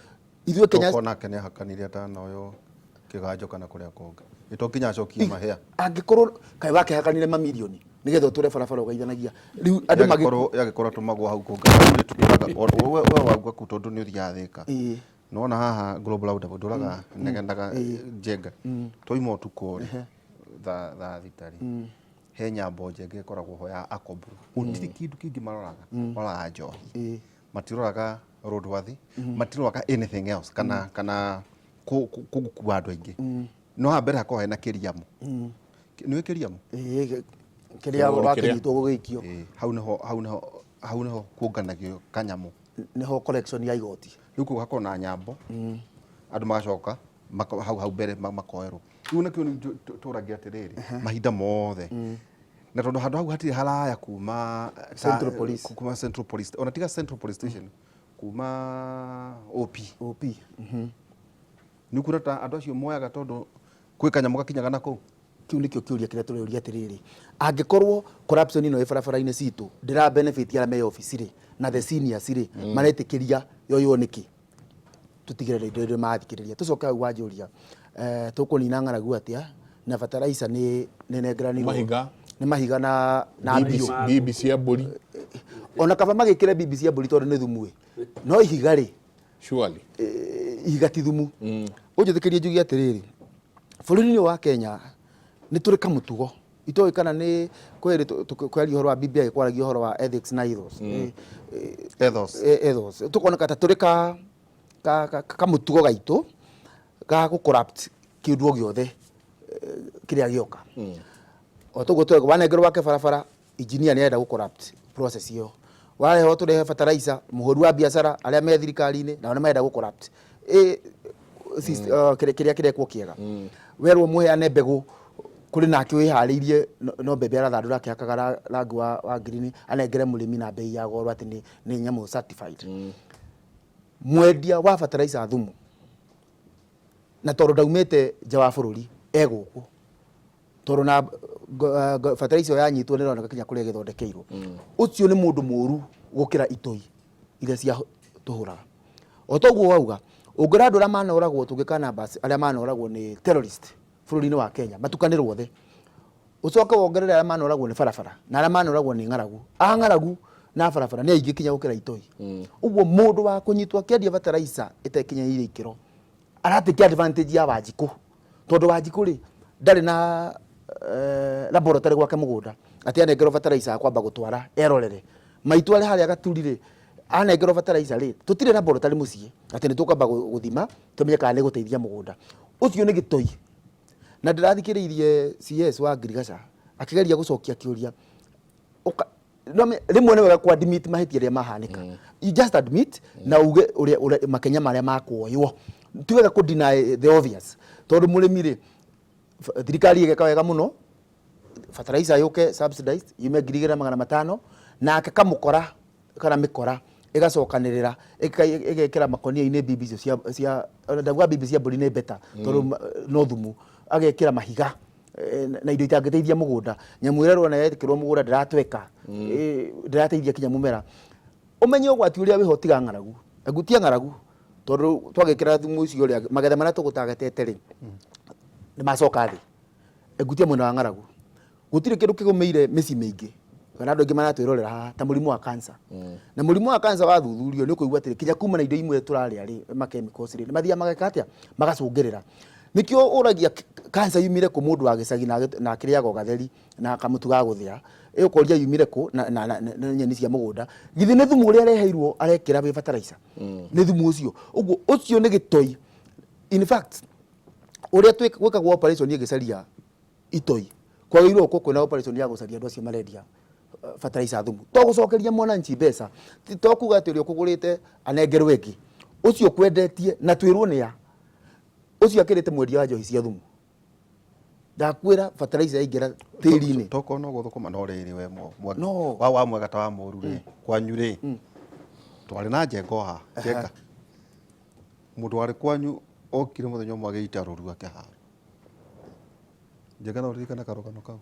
ithuĩ Kenya. Toko nake nĩ ahakanire atanoywo kĩganjo kana kũrĩa kũngĩ. Ĩ to nginya acokie mahĩa. Angĩkorwo kaĩ wakehakanire mamirioni nĩgetha ũtũre barabara ũgeithanagia rĩu andũ magĩ Yagĩkorwo yagĩkorwo tũmagwo hau kũngĩ. Tũtũraga we wauga kũ tondũ nĩ ũthiaga Thĩka. Nĩwona haha Global Roundabout ndũraga negenaga Njenga. Twauma ũtukũ rĩ thaa 6 rĩ, he nyambo njenge ĩkoragwo ho ya akobru. Gũtirĩ kĩndũ kĩngĩ maroraga, maroraga njohi. Matiroraga roadworthy, matiroraga anything else kana gũkua andũ aingĩ. No haha mbere hakoragwo hena kĩriamu. Nĩũĩ kĩriamu? Ĩĩ, kĩrĩa Kĩrĩa. Wakĩnyitwo gũgĩikio. Ĩĩ, hau nĩho kuonganagio kanyamũ. Nĩho collection ya igoti. Rĩu kũu hakoragwo na nyambo, andũ magacoka hau mbere makoerwo. Rĩu nakĩo tũragia atĩrĩrĩ, mahinda mothe. Na tondũ handũ hau hatirĩ haraya kuma Central Police. Kuma Central Police, ona tiga Central Police Station, kuma OP. OP. Nĩ ũkuona ta andũ acio moyaga tondũ kwĩ kanyamũ gakinyaga na kũu. Kĩu nĩkĩo kĩũria kĩrĩa tũreyũria atĩrĩrĩ, angĩkorwo corruption ĩno ĩ barabara-inĩ citũ ndĩra benefit arĩa me obici rĩ, na the seniors rĩ, maretĩkĩria yoywo nĩkĩ? Tũtigĩrĩre indo iria mathikĩrĩria. Tũcoke hau wanjũria, tũkũnina ng'aragu atĩa na fertilizer nĩ nengeranirwo? Mahiga. Nĩ mahiga na Bibi mbio. Bibi cia mbũri. Ona kaba magĩkĩre bibi cia mbũri tondũ nĩ thumu ĩ. No ihiga rĩ, Surely. Ihiga ti thumu. Ũnjĩtĩkĩrie njuge atĩrĩrĩ, bũrũri-inĩ wa Kenya nĩ tũrĩ kamũtugo itoĩ kana nĩ kwĩrĩ kwaria ũhoro wa BBI, kwaragia ũhoro wa ethics na ethos. Ethos. Ethos tũkoneka ta tũrĩ ka kamũtugo gaitũ ga gũ corrupt kĩndũ o gĩothe kĩrĩa gĩoka. O toguo twega wanengerwo wake barabara, engineer nĩ arenda gũ corrupt process ĩyo. Warehwo tũrehe fertilizer, mũhũri wa biacara arĩa me thirikari-inĩ nao nĩ marenda gũ corrupt kĩrĩa kĩrekwo kĩega. Werwo mũheane mbegũ, kũrĩ nake wĩharĩirie no mbembe arathandũra akĩhakaga rangi wa green, anengere mũrĩmi na bei ya goro atĩ nĩ nyamũ certified. Mwendia wa fertilizer thumu, na tondũ ndaumĩte nja wa bũrũri, e gũkũ, tondũ na fertilizer ĩyo yanyitwo nĩ ĩroneka kinya kũrĩa ĩgĩthondekeirwo. Ũcio nĩ mũndũ mũru gũkĩra itoi iria cia tũhũraga. O toguo wauga, ũngĩra andũ arĩa manoragwo, tũngĩka numbers arĩa manoragwo nĩ terrorist bũrũri-inĩ wa Kenya matukanĩrwo othe, ũcoke wongerere arĩa manoragwo nĩ barabara na arĩa manoragwo nĩ ng'aragu, a ng'aragu na barabara nĩ aingĩ kinya gũkĩra itoi. Ũguo mũndũ wa kũnyitwo akĩendia fertilizer ĩtekinyanĩire ikĩro aratake advantage ya Wanjikũ, tondũ Wanjikũ rĩ ndarĩ na laboratory gwake mũgũnda atĩ anengerwo fertilizer akwamba gũtwara erorere. Maitũ arĩ harĩa Gaturi rĩ, anengerwo fertilizer rĩ, tũtirĩ laboratory mũciĩ atĩ nĩ tũkwamba gũthima tũmenye kana nĩ gũteithia mũgũnda ũcio. Nĩ gĩtoi. Na ndĩrathikĩrĩirie CS wa Ngirigaca akĩgeria gũcokia kĩũria. No rĩmwe nĩ wega ku admit mahĩtia arĩa mahanĩka. You just admit na uge ũrĩa makenya marĩa makuoywo. Ti wega kũ deny the obvious, tondũ mũrĩmi rĩ, thirikari ĩgeka wega mũno, fertilizer yũke subsidized yume 2500, nake kamũkora kana mĩkora ĩgacokanĩrĩra ĩgekĩra makonia-inĩ bibi icio cia ona ndauga bibi cia mbũri nĩ better tondũ no thumu, agekĩra mahiga na indo itangĩteithia mũgũnda. Nyamũ ĩrĩa ũrona yekĩrwo mũgũnda ndĩratweka, ndĩrateithia kinya mũmera. Ũmenye ũgwati ũrĩa wĩho tiga ng'aragu, egutia ng'aragu, tondũ twagĩkĩra thumu ũcio ũrĩa magetha marĩa tũgũtagetete rĩ nĩ macoka thĩ. Egutia mwena wa ng'aragu, gũtirĩ kĩndũ kĩgũmĩire mĩciĩ mĩingĩ. Kana andũ aingĩ maratwĩrorera haha ta mũrimũ wa cancer. Na mũrimũ wa cancer wathuthurio nĩ ũkũigua atĩrĩ kinya kuma na indo imwe tũrarĩa rĩ, ma chemicals rĩ, nĩ mathiaga mageka atĩa, magacũngĩrĩra. Nĩkĩo ũragia cancer yumire kũ mũndũ wa gĩcagi na akĩrĩaga o gatheri na kamũtu ga gũthĩa, ĩ ũkoria yumire kũ na, na, na, na nyeni cia mũgũnda. Githĩ nĩ thumu ũrĩa areheirwo arekĩra wĩ fertilizer? Nĩ thumu ũcio. Ũguo ũcio nĩ gĩtoi. In fact, ũrĩa gwĩkagwo operation ĩgĩcaria itoi, kwagĩrĩirwo gũkorwo kwĩna operation ya gũcaria andũ acio marendia fertilizer thumu. To gũcokeria mwananchi mbeca, ti to kuga atĩ ũrĩa ũkũgũrĩte anengerwo ĩngĩ. Ũcio ũkwendetie na twĩrwo nĩ a, ũcio akĩrĩte mwendia wa njohi cia thumu. Ndakwĩra fertilizer yaingĩra tĩri-inĩ. Tokorwo no gũthũkũma no rĩrĩ we No. wa mwega ta wa mũru rĩ, kwanyu rĩ, twarĩ na njenga o haha, njenga. Mũndũ warĩ kwanyu okire mũthenya ũmwe agĩita rũrua kĩharo. Njenga no ũririkane karũgano kau?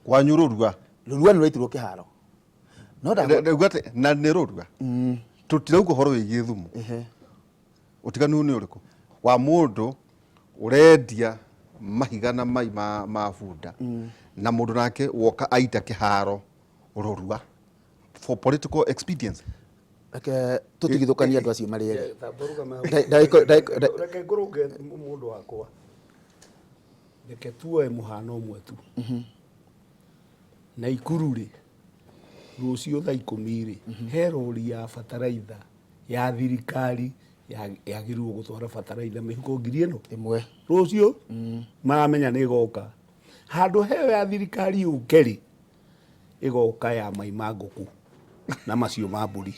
Kwanyu rũrua. Rũrua nĩ rwaitirwo kĩharo. No ndauga atĩ na nĩ rũrua. Tũtirauga ũhoro wĩgiĩ thumu. Ũtiganu nĩ ũrĩkũ wa mũndũ ũrendia mahiga na mai ma, ma bunda na mũndũ nake woka aita kĩharo rũrua for political expedience? Reke tũtigithũkanie andũ acio marĩ erĩ. Tamba ũrũgame hau. Ndagĩka- Reke ngũrũnge mũndũ wakwa. Reke tuoe mũhano ũmwe tu. Naikuru rĩ, rũciũ thaa ikũmi rĩ, he rori ya bataraitha ya thirikari yagĩrĩirwo gũtwara bataraitha mĩhuko ngiri ĩno ĩmwe rũciũ. Maramenya nĩ ĩgoka handũ heyo ya thirikari yũke rĩ, ĩgoka ya mai ma ngũkũ na macio ma mbũri.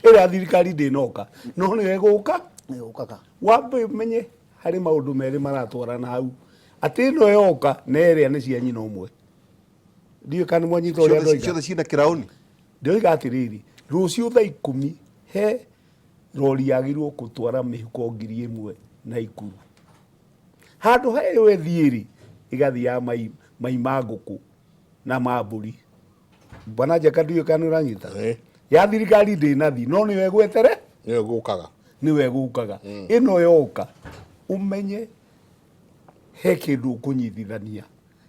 Ĩrĩa ya thirikari ndĩnoka, no nĩyo ĩgũka. Ĩgũkaga. Wambe ũmenye harĩ maũndũ merĩ maratwarana hau, atĩ ĩno yoka na ĩrĩa nĩ cia nyina ũmwe. Ndiũĩ kana nĩ mwanyita ũrĩa ndoiga. Ciothe ciĩna kĩraũni. Ndoiga atĩrĩrĩ, rũciũ thaa ikũmi he rori yagĩrĩirwo gũtwara mĩhuko 1000 Naikuru. Handũ ha ĩyo ĩthiĩ rĩ, ĩgathiĩ ya mai, mai ma ngũkũ na ma mbũri. Bwana Njeka, ndiũĩ kana nĩ ũranyita. Ya thirikari ndĩnathi, no nĩyo ĩgwetere, Nĩyo ĩgũkaga. Nĩyo ĩgũkaga. Ĩno yoka ũmenye he kĩndũ ũkũnyitithania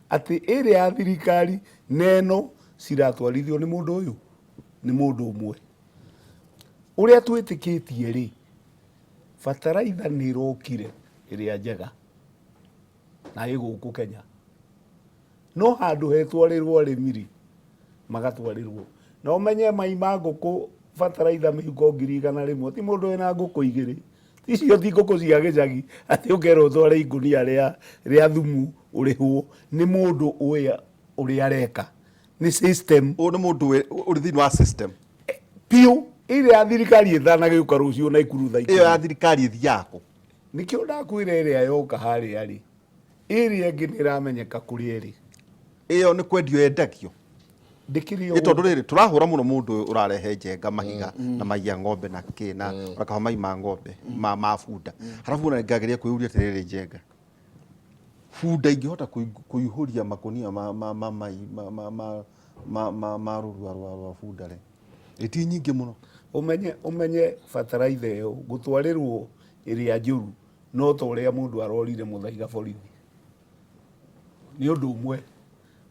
atĩ ĩrĩa ya thirikari na ĩno ciratwarithio nĩ mũndũ ũyũ, nĩ mũndũ ũmwe. Ũrĩa twĩtĩkĩtie rĩ, bataraitha nĩ ĩrokire ĩrĩa njega na ĩ gũkũ Kenya, no handũ hetwarĩrwo arĩmi rĩ, magatwarĩrwo. Na ũmenye mai ma ngũkũ bataraitha mĩhuko 100,000 ti mũndũ wĩna ngũkũ igĩrĩ. Icio ti ngũkũ cia gĩcagi atĩ ũkerwo ũtware ikũnia rĩa thumu ũrĩhwo. Nĩ mũndũ ũĩ ũrĩa areka, nĩ system. Ũyũ nĩ mũndũ ũrĩ thĩinĩ wa system biũ. Ĩrĩa ya thirikari ĩtanagĩũka rũciũ Naikuru thaa Ĩyo ya ikũmi. Thirikari ĩthiaga kũ? Nĩkĩo ndakwĩra ĩrĩa yoka harĩa rĩ, ĩrĩa ĩngĩ nĩ ĩramenyeka kũrĩa ĩrĩ. Ĩyo nĩ kwendio yendagio. Ndĩkĩrĩ Ĩ tondũ rĩrĩ tũrahũra mũno mũndũ ũyũ ũrarehe njenga mahiga na mai ya ng'ombe na kĩ na ũrakaba mai ma ng'ombe ma bunda. Harabu ona ngageria kwĩyũria atĩrĩrĩ, njenga, bunda ingĩhota kũihũria makũnia ma ma ma mai ma ma ma ma ma ma rũrua rwa bunda rĩ, ĩ ti nyingĩ mũno? Ũmenye bataraitha ĩyo gũtwarĩrwo ĩrĩa njũru no ta ũrĩa mũndũ arorire mũthaiga borithi. Nĩ ũndũ ũmwe,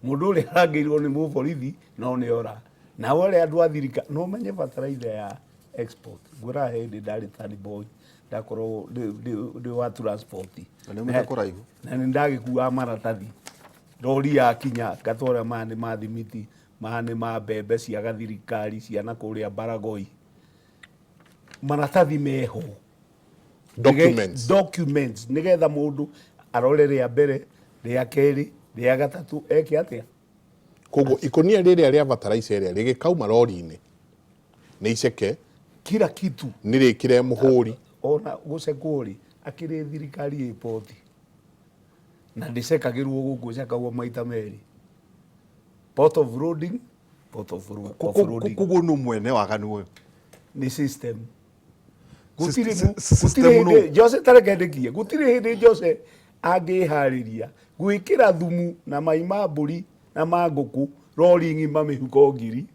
mũndũ ũrĩa arangĩirwo nĩ mũborithi no nĩ ora. Nao arĩa andũ a thirikari, no ũmenye bataraitha ya export. Ngwĩraga hĩndĩ ndarĩ tani boy, ndakorwo ndĩ wa transport. Na nĩ umĩte kũraihu. Na nĩ ndagĩkuaga maratathi. Rori yakinya ngatwara maya nĩ ma thimiti, maya nĩ ma mbembe cia gathirikari cia na kũrĩa Baragoi. Maratathi meho. Documents. Documents, nĩgetha mũndũ arore rĩa mbere, rĩa kerĩ, rĩa gatatũ, eke atĩa? Koguo ikũnia rĩrĩa rĩa bataraitha ĩrĩa rĩgĩkauma rori-inĩ nĩ iceke. Kila kitu. Nĩ rĩkĩre mũhũri. Ona gũcekwo rĩ, akĩrĩ thirikari ĩ poti. Na ndĩcekagĩrwo gũkũ, ĩcekagwo maita merĩ. Port of loading, port of offloading. Koguo nũ mwene waganu ũyũ? Nĩ system. Gũtirĩ System gũtirĩ nũ? hĩndĩ Jose, tareke ndĩkie, gũtirĩ hĩndĩ Jose angĩharĩria gwĩkĩra thumu na mai ma mbũri na ma ngũkũ rori ng'ima mĩhuko ngiri,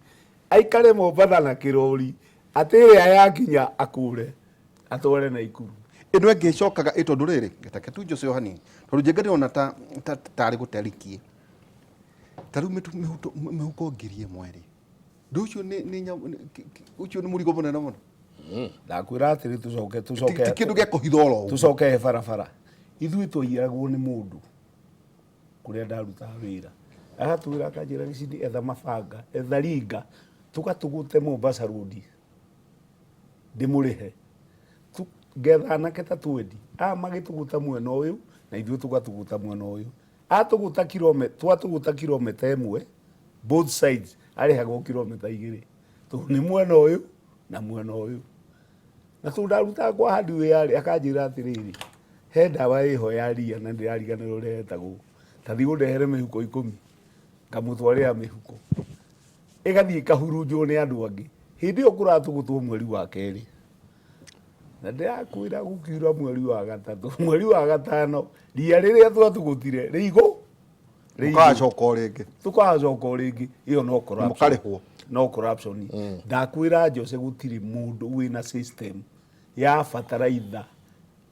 aikare Mombatha na kĩrori atĩ ĩrĩa yakinya akũre atware Naikuru. Ĩno ĩngĩ ĩcokaga ĩ tondũ rĩrĩ, reke tu Jose o hanini, tondũ njenga ndĩrona ta tarĩ gũterikie. Ta rĩu mĩhuko 1000 rĩ, ndũ ũcio nĩ ũcio nĩ mũrigo mũnene mũno. Ndakwĩra atĩrĩ, tũcoke tũcoke Ti kĩndũ gĩa kũhitha oro ũguo. Tũcoke he barabara. Ithuĩ twaiyagwo nĩ mũndũ kũrĩa ndarutaga wĩra, agatwĩra akanjĩra, "Gĩcini, etha mabanga, etha ringa, tũgatũgũte Mombasa Road, ndĩmũrĩhe." Ngetha anake ta 20 aya magĩtũgũta mwena ũyũ na ithuĩ tũgatũgũta mwena ũyũ. Atũgũta kirome, twatũgũta kilomita 1 both sides, arĩhagwo kilomita 2, tondũ nĩ mwena ũyũ na mwena ũyũ. Na tondũ ndarutaga kwa hardware rĩ, akanjĩra atĩrĩrĩ, "He ndawa ĩho ya ria na ndĩrariganĩrwo ũrĩa ĩtagwo, ta thiĩ ũndehere mĩhuko 10." Ngamũtwarĩra mĩhuko, ĩgathiĩ ĩkahurunjwo nĩ andũ angĩ. Hĩndĩ ĩyo kũratũgũtwo mweri wa kerĩ, na ndĩrakwĩra gũkiura mweri wa gatatũ, mweri wa gatano, ria rĩrĩa twatũgũtire rĩigũ. Mũgacoka o rĩngĩ. Tũgacoka o rĩngĩ. Ĩyo no corruption. Mũkarĩhwo. No corruption. Ndakwĩra Jose, gũtirĩ mũndũ wĩna system ya bataraitha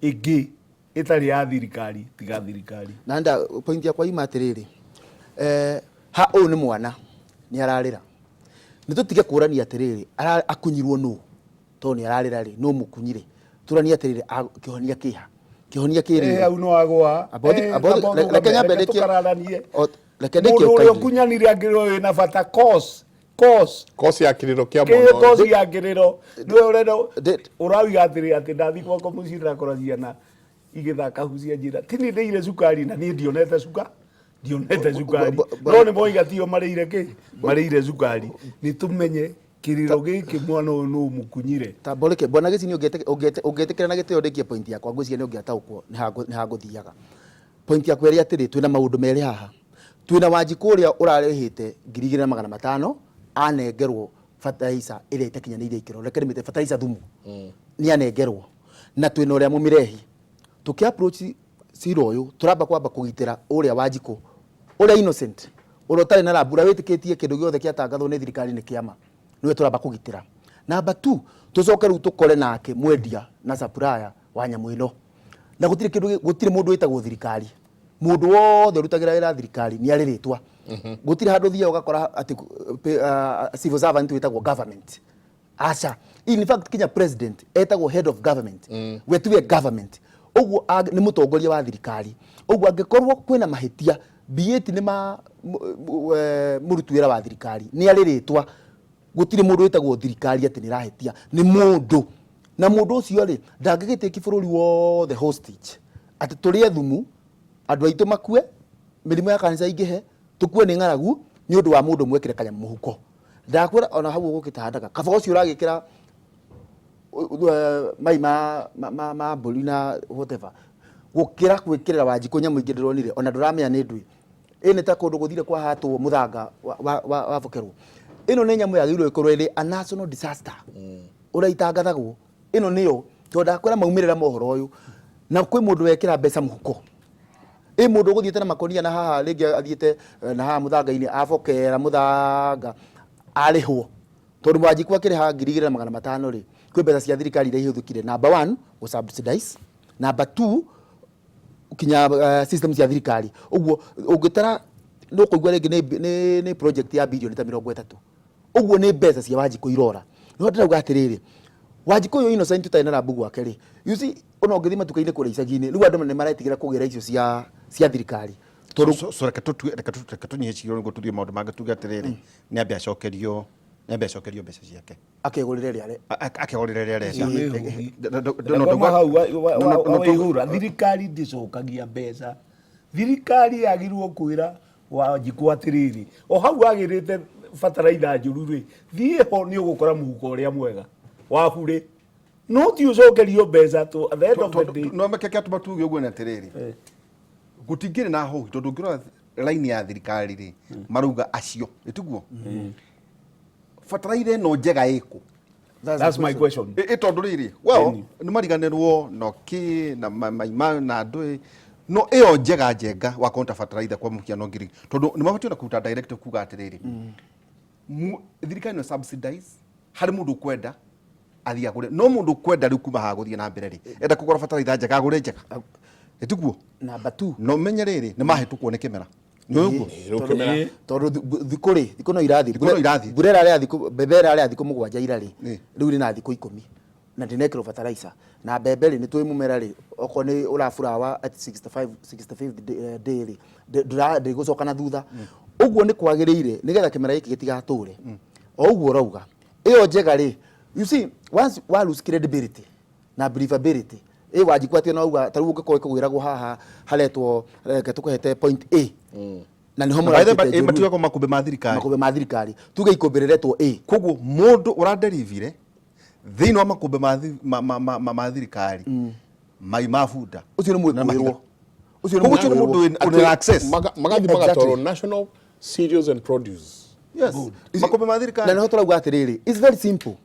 ĩngĩ ĩtarĩ ya thirikari tiga thirikari. Na nda point yakwa ima atĩrĩrĩ, ha ũyũ nĩ mwana nĩ ararĩra, nĩ tũtige kũrania atĩrĩrĩ, akunyirwo nũ, tondũ nĩ ararĩra rĩ, nũ mũkunyire? Tũranie atĩrĩrĩ, kĩhonia kĩha, kĩhonia kĩrĩ Hau no agwa. Reke nyambe ndĩkie. Tũkararanie. Reke ndĩkie. Mũndũ ũrĩa ũkaire. ũkunyanire angĩrwo wĩna bata cause cause Kosi ya kĩrĩro kĩa kĩ mwana ũyũ. kosi ya kĩrĩro nĩwe ũrenda. Ũrauga atĩrĩ, atĩ ndathiĩ gwakwa mũciĩ ndakora ciana igĩthaka hucia, njĩra ti niĩ ndĩire cukari, na niĩ ndionete cukari, ndionete cukari. No nĩ moiga tio marĩire kĩ, marĩire cukari. Nĩ tũmenye kĩrĩro gĩkĩ, mwana ũyũ nũ mũkunyire. Ta mboreke bwana Gĩcini, ũngĩtĩkĩra na gĩtĩo ndĩkie point yakwa, ngwĩciria nĩ ũngĩataũkwo nĩ ha ngũthiaga. Point yakwa ĩrĩ atĩrĩ, twĩna maũndũ merĩ haha. Twĩna Wanjikũ ũrĩa ũrarĩhĩte 2500, anengerwo bataraitha ĩrĩa ĩtakinyanĩirie ikĩro, reke ndĩmĩte bataraitha thumu, nĩ anengerwo, na twĩna ũrĩa mũmĩrehi. Tũkĩ approach cira ũyũ, tũramba kwamba kũgitĩra ũrĩa Wanjikũ, ũrĩa innocent, ũrĩa ũtarĩ na rambu, ũrĩa wĩtĩkĩtie kĩndũ gĩothe kĩatangathwo nĩ thirikari nĩ kĩama, nĩwe tũramba kũgitĩra. Number two, tũcoke rĩu tũkore nake mwendia na supplier wa nyamũ ĩno. Na gũtirĩ kĩndũ gũtirĩ mũndũ wĩtagwo thirikari. Mũndũ wothe ũrutagĩra wĩra thirikari nĩ arĩ rĩtwa. Gũtirĩ handũ ũthiaga ũgakora atĩ civil servant wĩtagwo government. Aca. In fact, kinya president etagwo head of government. We tiwe government. Ũguo nĩ mũtongoria wa thirikari. Ũguo angĩkorwo kwĩna mahĩtia, be it nĩ ma mũruti wĩra wa thirikari, nĩ arĩ rĩtwa. Gũtirĩ mũndũ wĩtagwo thirikari atĩ nĩ ĩrahĩtia. Nĩ mũndũ. Na mũndũ ũcio rĩ, ndangĩgĩtĩki bũrũri wothe hostage. Atĩ tũrĩe thumu, andũ aitũ makue, mĩrimũ ya kanca ingĩhe, tũkue nĩ ng'aragu, nĩ ũndũ wa mũndũ mwekĩre kanyamũ mũhuko. Ndakwĩra ona hau ũgũkĩte handaga. Kaba ũcio ũragĩkĩra mai ma mbũri na whatever, gũkĩra gwĩkĩrĩra Wanjikũ nyamũ ingĩ ndĩronire ona ndũramenya nĩ ndũĩ. Ĩ nĩ ta kũndũ gũthire kwahatwo mũthanga wabokerwo. Ĩno nĩ nyamũ yagĩrĩirwo ĩkorwo ĩrĩ a national disaster ũrĩa itangathagwo. Ĩno nĩyo, tondũ ndakwĩra maumĩrĩra ma ũhoro ũyũ, na kwĩ mũndũ wekĩra mbeca mũhuko. Ĩ mũndũ ũgũthiĩte na makonia na haha rĩngĩ athiĩte na haha mũthanga-inĩ abokera mũthanga arĩhwo. Tondũ Wanjikũ akĩrĩha 2500 rĩ, kwĩ mbeca cia thirikari iria ihũthĩkire. Number one, gũ subsidize. Number two, kinya system cia thirikari. Ũguo ũngĩtara nĩ ũkũigua rĩngĩ nĩ project ya birioni ta 30. Ũguo nĩ mbeca cia Wanjikũ irora. No ndĩrauga atĩrĩrĩ, Wanjikũ ũyũ innocent ũtarĩ na rambu gwake rĩ, you see, ona ũngĩthiĩ matuka-inĩ kũrĩa icagi-inĩ, rĩu andũ nĩ maretigĩra kũgĩra icio cia thirikari. Tondũ So reke tũtue, reke tũnyihie cira nĩguo tũthiĩ maũndũ mangĩ, tuge atĩrĩrĩ, nĩ ambe acokerio mbeca ciake. Akegũrĩre rĩare. Akegũrĩre rĩrĩa arenda. Ũcio nĩ ũũru. Ndagoma hau waihũra, thirikari ndĩcokagia mbeca. Thirikari yagĩrĩirwo kwĩra Wanjikũ atĩrĩrĩ, o hau wagĩrĩte bataraitha njũru rĩ, thiĩ ho nĩ ũgũkora mũhuko ũrĩa mwega wa burĩ, no ti ũcokerio mbeca to at the end of the day. No meke kĩatũma tuge ũguo nĩ atĩrĩrĩ, gũtingĩrĩ na hohi, tondũ ũngĩrora raini ya thirikari rĩ, marauga acio ĩtiguo bataraitha ĩno njega ĩkũ? That's my question. Ĩ tondũ rĩrĩ, well, nĩ mariganĩrwo no kĩ na maima na ndũĩ, no ĩyo njega njenga wa konta bataraitha kwa mũhiano ngiri, tondũ nĩ mabatiĩ ona kũruta directive kuga atĩrĩrĩ, thirikari no subsidize harĩ mũndũ ũkwenda athiĩ agũre, no mũndũ ũkwenda rĩu kuma haha gũthiĩ na mbere rĩ, enda kũgũra bataraitha njega agũre njega, ĩtiguo? Number two. No menye rĩrĩ, nĩ mahĩtũkwo nĩ kĩmera. Nĩ ũguo? Rĩu kĩmera Tondũ thikũ rĩ, thikũ no irathiĩ. Thikũ no irathiĩ. Mbura ĩrarĩa thikũ, mbembe ĩrarĩa thikũ 7 ira rĩ, Ĩ. rĩu ĩrĩ na thikũ 10 na ndĩnekĩrwo fertilizer. Na mbembe rĩ, nĩ tũĩ mũmera rĩ, okorwo nĩ ũraburawa at 65, 65th day rĩ, ndĩgũcoka na thutha. Ũguo nĩ kwagĩrĩire nĩgetha kĩmera gĩkĩ gĩtigatũre. O ũguo ũrauga. Ĩyo njega rĩ, you see, once wa lose credibility na believability, ĩ Wanjikũ atĩ ona auga ta rĩu ũngĩkorwo ĩkũgwĩragwo haha haretwo reke tũkũhete point A. Na nĩho By the way, mũrarutĩte njũru. matiugaga makũmbĩ ma thirikari. Makũmbĩ ma thirikari. Tuge ikũmbĩ rĩretwo A. Koguo mũndũ ũraderivire thĩinĩ wa makũmbĩ ma thirikari mai ma bunda. Ũcio nĩ Na mwĩkũĩrwo. mahiga. Ũcio nĩ Koguo ũcio nĩ mwĩkũĩrwo. mũndũ wĩna access. Magathiĩ Exactly. magatwarwo National Cereals and Produce. Yes. Makũmbĩ ma thirikari. Na nĩho tũrauga atĩrĩrĩ, it's very simple.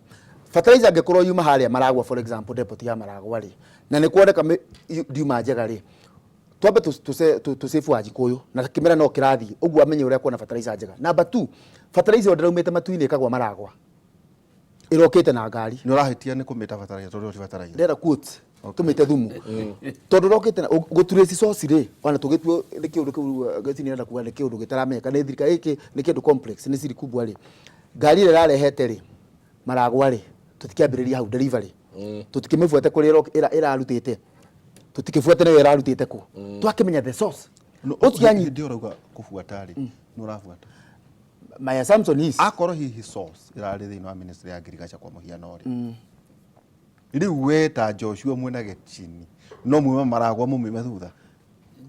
Fertilizer angĩkorwo yuma harĩa Maragwa, for example, depot ya Maragwa rĩ, na nĩ kuoneka ndiuma njega rĩ, twambe tũsave Wanjikũ ũyũ na kĩmera no kĩrathiĩ ũguo amenye ũrĩa kuona fertilizer njega. Number 2, fertilizer ĩyo ndĩraumĩte matu-inĩ ĩkagwa Maragwa, ĩrokĩte na ngari. Nĩ ũrahĩtia nĩ kũmĩta fertilizer tondũ ti fertilizer. Ndĩrenda quote tũmĩte thumu tondũ ũrokĩte na gũtrace source rĩ, ona tũgĩtuo nĩ kĩũndũ kĩu Gĩtini nĩrenda kuga nĩ kĩũndũ gĩtaramenyeka nĩ thirikari, gĩkĩ nĩ kĩndũ complex, nĩ siri kubwa rĩ, ngari ĩrĩa ĩrarehete rĩ Maragwa rĩ, tũtikĩambĩrĩria hau delivery, tũtikĩmĩbuate kũrĩa ĩrarutĩte, tũtikĩbuate nĩyo ĩrarutĩte kũ, twakĩmenya the source. Ũcio anyi Hĩndĩ ĩyo ũrauga kũbuata rĩ, nĩ ũrabuata. My assumption is akorwo hihi source ĩrarĩ thĩinĩ wa ministry ya agriculture kwa mũhiano rĩ, rĩu we ta Joshua mwĩna Gĩchini no mume Maragwa mumime thutha.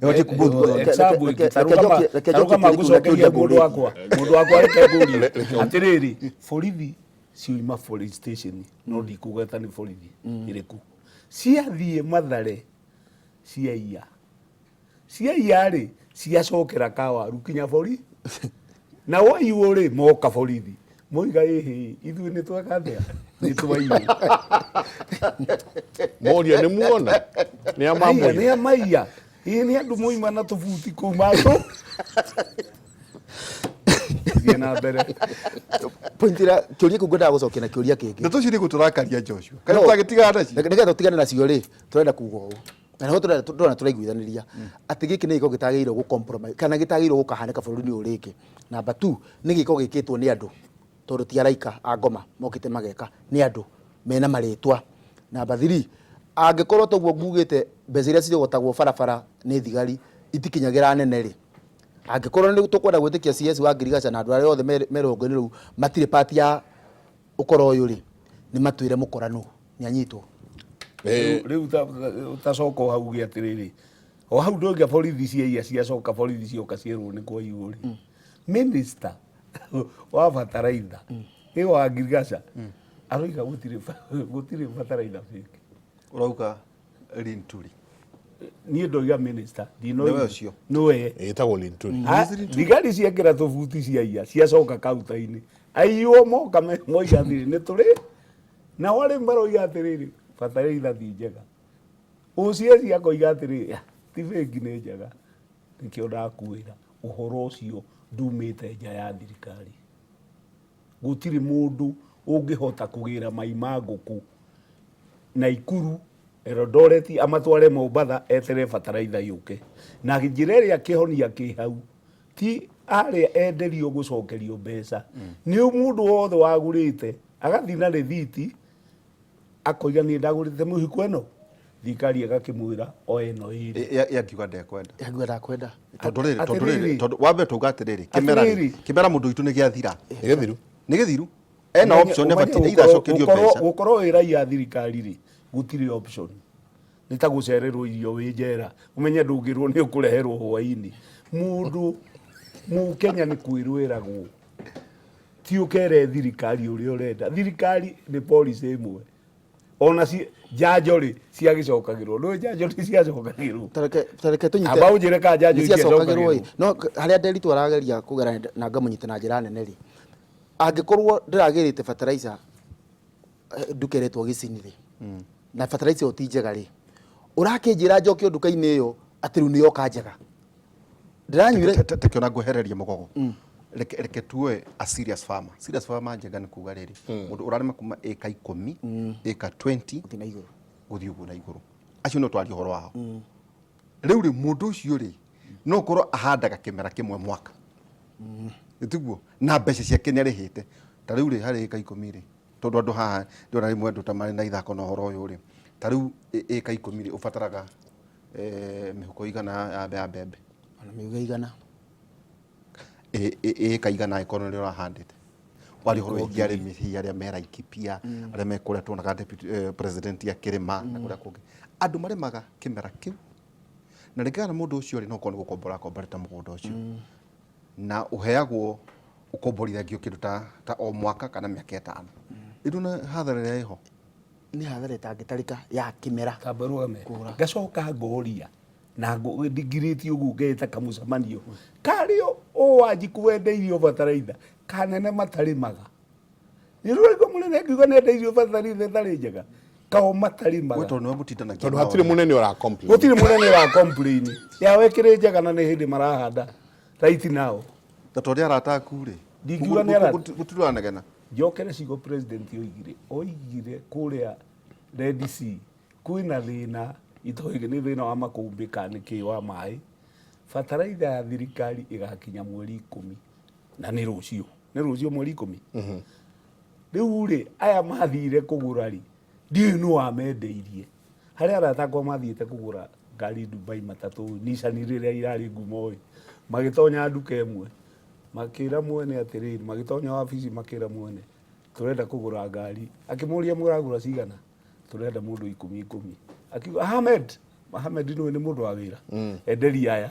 Ĩhotie kumbu thutha. Example ĩngĩ, Reke ta rũgama njoke ngũcokeria kĩũria mũndũ wakwa, mũndũ wakwa reke ngũrie. Atĩrĩrĩ, borithi cioima police station, no ndikũgweta nĩ borithi ĩrĩkũ, ciathiĩ Mathare ciaiya, ciaiya rĩ, ciacokera kawaru kinya bori na waiywo rĩ, moka borithi moiga ĩhĩ, ithuĩ nĩ tweka atĩa, nĩ twaiywo. Moria nĩ muona nĩ Aiya, amamũiya. nĩ amaiya. Ĩĩ nĩ andũ moima na tũbuti kũu matũ. Thiĩ na mbere. Point ĩrĩa kĩũria kĩu ngwendaga gũcokia na kĩũria kĩngĩ. Ndeto icio nĩ gũtũrakaria Joshua. Kana No. tũgagĩtigana nacio? Nĩgetha tũtigane nacio rĩ, tũrenda kuga ũũ. Na nĩho tũrona tũraiguithanĩria atĩ gĩkĩ nĩ gĩko gĩtagĩrĩirwo gũ compromise kana gĩtagĩrĩirwo gũkahanĩka bũrũri-inĩ ũyũ rĩngĩ. Number 2, nĩ gĩko gĩkĩtwo nĩ andũ tondũ ti araika a ngoma mokĩte mageka, nĩ andũ mena marĩtwa. Number 3, angĩkorwo toguo ngugĩte mbeca iria cirogotagwo barabara nĩ thigari itikinyagĩra anene rĩ, angĩkorwo nĩ tũkwenda gwĩtĩkia CS wa Ngirigaca na andũ arĩa othe me rũhonge-inĩ rũu matirĩ part ya ũkora ũyũ rĩ, nĩ matwĩre mũkora nũ, nĩ anyitwo. Rĩu ũtacoka o hau uge atĩrĩrĩ, o hau ndũngĩa borithi ciaiya ciacoka borithi cioka cierwo nĩ kwaiywo rĩ, minister wa bataraitha ĩ wa Ngirigaca aroiga gũtirĩ bataraitha fake. Ũrauga Linturi. Niĩ ndoiga minister, ndinoiga. Nĩwe ũcio. Nĩwe. Ĩtagwo Linturi. Thigari ciekĩra tũbuti ciaiya ciacoka kaunta-inĩ, aiywo moka moiga atĩrĩ nĩ tũrĩ nao arĩmi maroiga atĩrĩrĩ bataraitha ti njega, OCS akoiga atĩrĩrĩ ti bengi nĩ njega. Nĩkĩo ndakwĩra ũhoro ũcio ndumĩte nja ya thirikari. Gũtirĩ mũndũ ũngĩhota kũgĩra mai ma ngũkũ Naikuru, Eldoret, amatware Mombatha etere bataraitha yũke. Na njĩra ĩrĩa kĩhonia kĩ hau ti arĩa enderio gũcokerio mbeca, nĩ mũndũ wothe wagũrĩte agathiĩ na rĩthiti akoiga niĩ ndagũrĩte mũhiko ĩno, thirikari ĩgakĩmwĩra oe ĩno ĩrĩ. Yangiuga ndekwenda. Yangiuga ndakwenda. Tondũ rĩrĩ, tondũ rĩrĩ, Atĩrĩrĩ. tondũ wambe tauga atĩrĩrĩ, kĩmera rĩ, Atĩrĩrĩ. kĩmera mũndũ witũ nĩ gĩathira. Nĩ gĩthiru. Nĩ gĩthiru. Ena Ũmenye- option ũmenye ĩbatiĩ either acokerio mbeca. Gũkorwo wĩ raia thirikari rĩ, gũtirĩ option. Nĩ ta gũcererwo irio wĩ njera, ũmenye ndũngĩrwo nĩ ũkũreherwo hwainĩ. Mũndũ Mũkenya nĩ kwĩrwĩragwo, ti ũkere thirikari ũrĩa ũrenda. Thirikari nĩ policy ĩmwe. Ona njanjo rĩ, ciagĩcokagĩrwo. Nĩũĩ njanjo nĩ ciacokagĩrwo? Tareke tũnyite. Amba ũnjĩre kana njanjo Nĩ ciacokagĩrwo ĩ. itiacokagĩrwo. No harĩa Nderitu arageria kũgera na ngamũnyita na njĩra nene rĩ, angĩkorwo ndĩragĩrĩte fertilizer nduka ĩretwo Gĩcini rĩ, na fertilizer ĩyo ti njega rĩ, ũrakĩnjĩra njoke nduka-inĩ ĩyo atĩ rĩu nĩ yoka njega. Ndĩranyuire Teke ona ngwehererie mũgogo. Reke tuoe a serious farmer. Serious farmer njega nĩ kuga rĩrĩ, mũndũ ũrarĩma kuma ĩka 10, ĩka 20, Gũthiĩ na igũrũ. Gũthiĩ ũguo na igũrũ. Acio no twarie ũhoro wao. Rĩu rĩ, mũndũ ũcio rĩ, No ũkorwo ahandaga kĩmera kĩmwe mwaka. Tiguo? Na mbeca ciake nĩ arĩhĩte. Ta rĩu rĩ, harĩ ĩka ikũmi rĩ, tondũ andũ haha ndĩrona rĩmwe andũ ta marĩ na ithako na ũhoro ũyũ rĩ, ta rĩu ĩka ikũmi rĩ, ũbataraga mĩhuko igana ya mbembe. Ona mĩhuko igana. Ĩka igana angĩkorwo nĩ ũrahandĩte. Waria ũhoro wĩgiĩ arĩmi hihi arĩa me Laikipia, arĩa me kũrĩa tuonaga deputy president akĩrĩma na kũrĩa kũngĩ. Andũ marĩmaga kĩmera kĩu. Na rĩngĩ kana mũndũ ũcio rĩ, no ũkorwo nĩ gũkombora akomborete mũgũnda ũcio. Na ũheagwo ũkomborithagio kĩndũ ta, ta o mwaka kana mĩaka ĩtano. Rĩu ndũona hathara ĩrĩa ĩho? Nĩ hathara ĩtangĩtarĩka ya kĩmera. Kamba rũgame. Ngacoka ngoria na ndingirĩtie ũguo ngeta kamũcemanio karĩ o Wanjikũ wendeirio bataraitha kanene matarĩmaga. Nĩrũraigua mũnene ngiuga nĩendeirio bataraitha ĩtarĩ njega kao matarĩmaga. We tondũ nĩwe mũtindanagia Tondũ nao hatirĩ rĩ. mũnene ũra complain. Gũtirĩ mũnene ũra complain. Yao ĩkĩrĩ njega na nĩ hĩndĩ marahanda right now. Na tondũ nĩ arata aku rĩ, Ndingiuga nĩ arata. gũtirĩ ũranegena. Njokere ciugo president oigire, oigire kũrĩa Red Sea kwĩna thĩna itoĩ nĩ thĩna wa makũmbĩ kana nĩ kĩ wa maĩ, bataraitha ya thirikari ĩgakinya mweri ikũmi na nĩ rũciũ, nĩ rũciũ mweri ikũmi. Rĩu rĩ, aya mathire kũgũra rĩ, ndiũĩ nũ wamendeirie. Harĩ arata akwa mathiĩte kũgũra ngari Dubai matatũ, Nissan rĩrĩa irarĩ ngumo ĩ, magĩtonya nduka ĩmwe, makĩra mwene atĩrĩrĩ, magĩtonya wabici makĩra mwene, tũrenda kũgũra ngari. Akĩmũria mũragũra cigana? Tũrenda mũndũ ikũmi ikũmi. Akiuga Ahmed, Ahmed nĩwe nĩ mũndũ wa wĩra, enderia aya.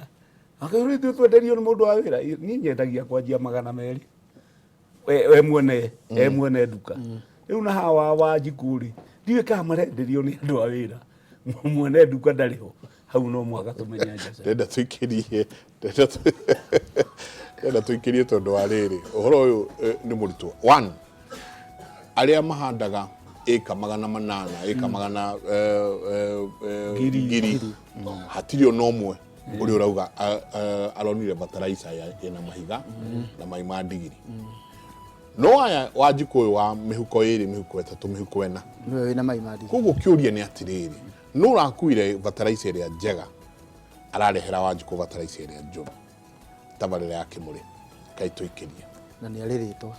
Akĩũria ithuĩ twenderio nĩ mũndũ wa wĩra, niĩ nyendagia kwanjia magana merĩ. We mwene, e mwene nduka. Rĩu na hawa Wanjikũ rĩ, ndiũĩ kana marenderio nĩ andũ a wĩra. Mwene nduka ndarĩ ho. Hau no mũhaka tũmenye anja cia. Ndĩrenda tũikĩrie, ndĩrenda tũikĩrie tondũ wa rĩrĩ, ũhoro ũyũ nĩ mũritũ. One, arĩa mahandaga ĩka magana manana, ĩka magana ngiri, hatirĩ ona ũmwe ũrĩa ũrauga aronire bataraitha ĩna mahiga na mai ma ndigiri. No aya Wanjikũ ũyũ wa mĩhuko ĩrĩ, mĩhuko ĩtatũ, mĩhuko ĩna. Nĩwe wĩna mai ma ndigiri. Koguo kĩũria nĩ atĩrĩrĩ, nũ ũrakuire bataraitha ĩrĩa njega ararehera Wanjikũ bataraitha ĩrĩa njũru? Tabarĩra ya Kĩmũrĩ, kaĩ tũikĩrie. Na nĩ arĩ rĩtwa.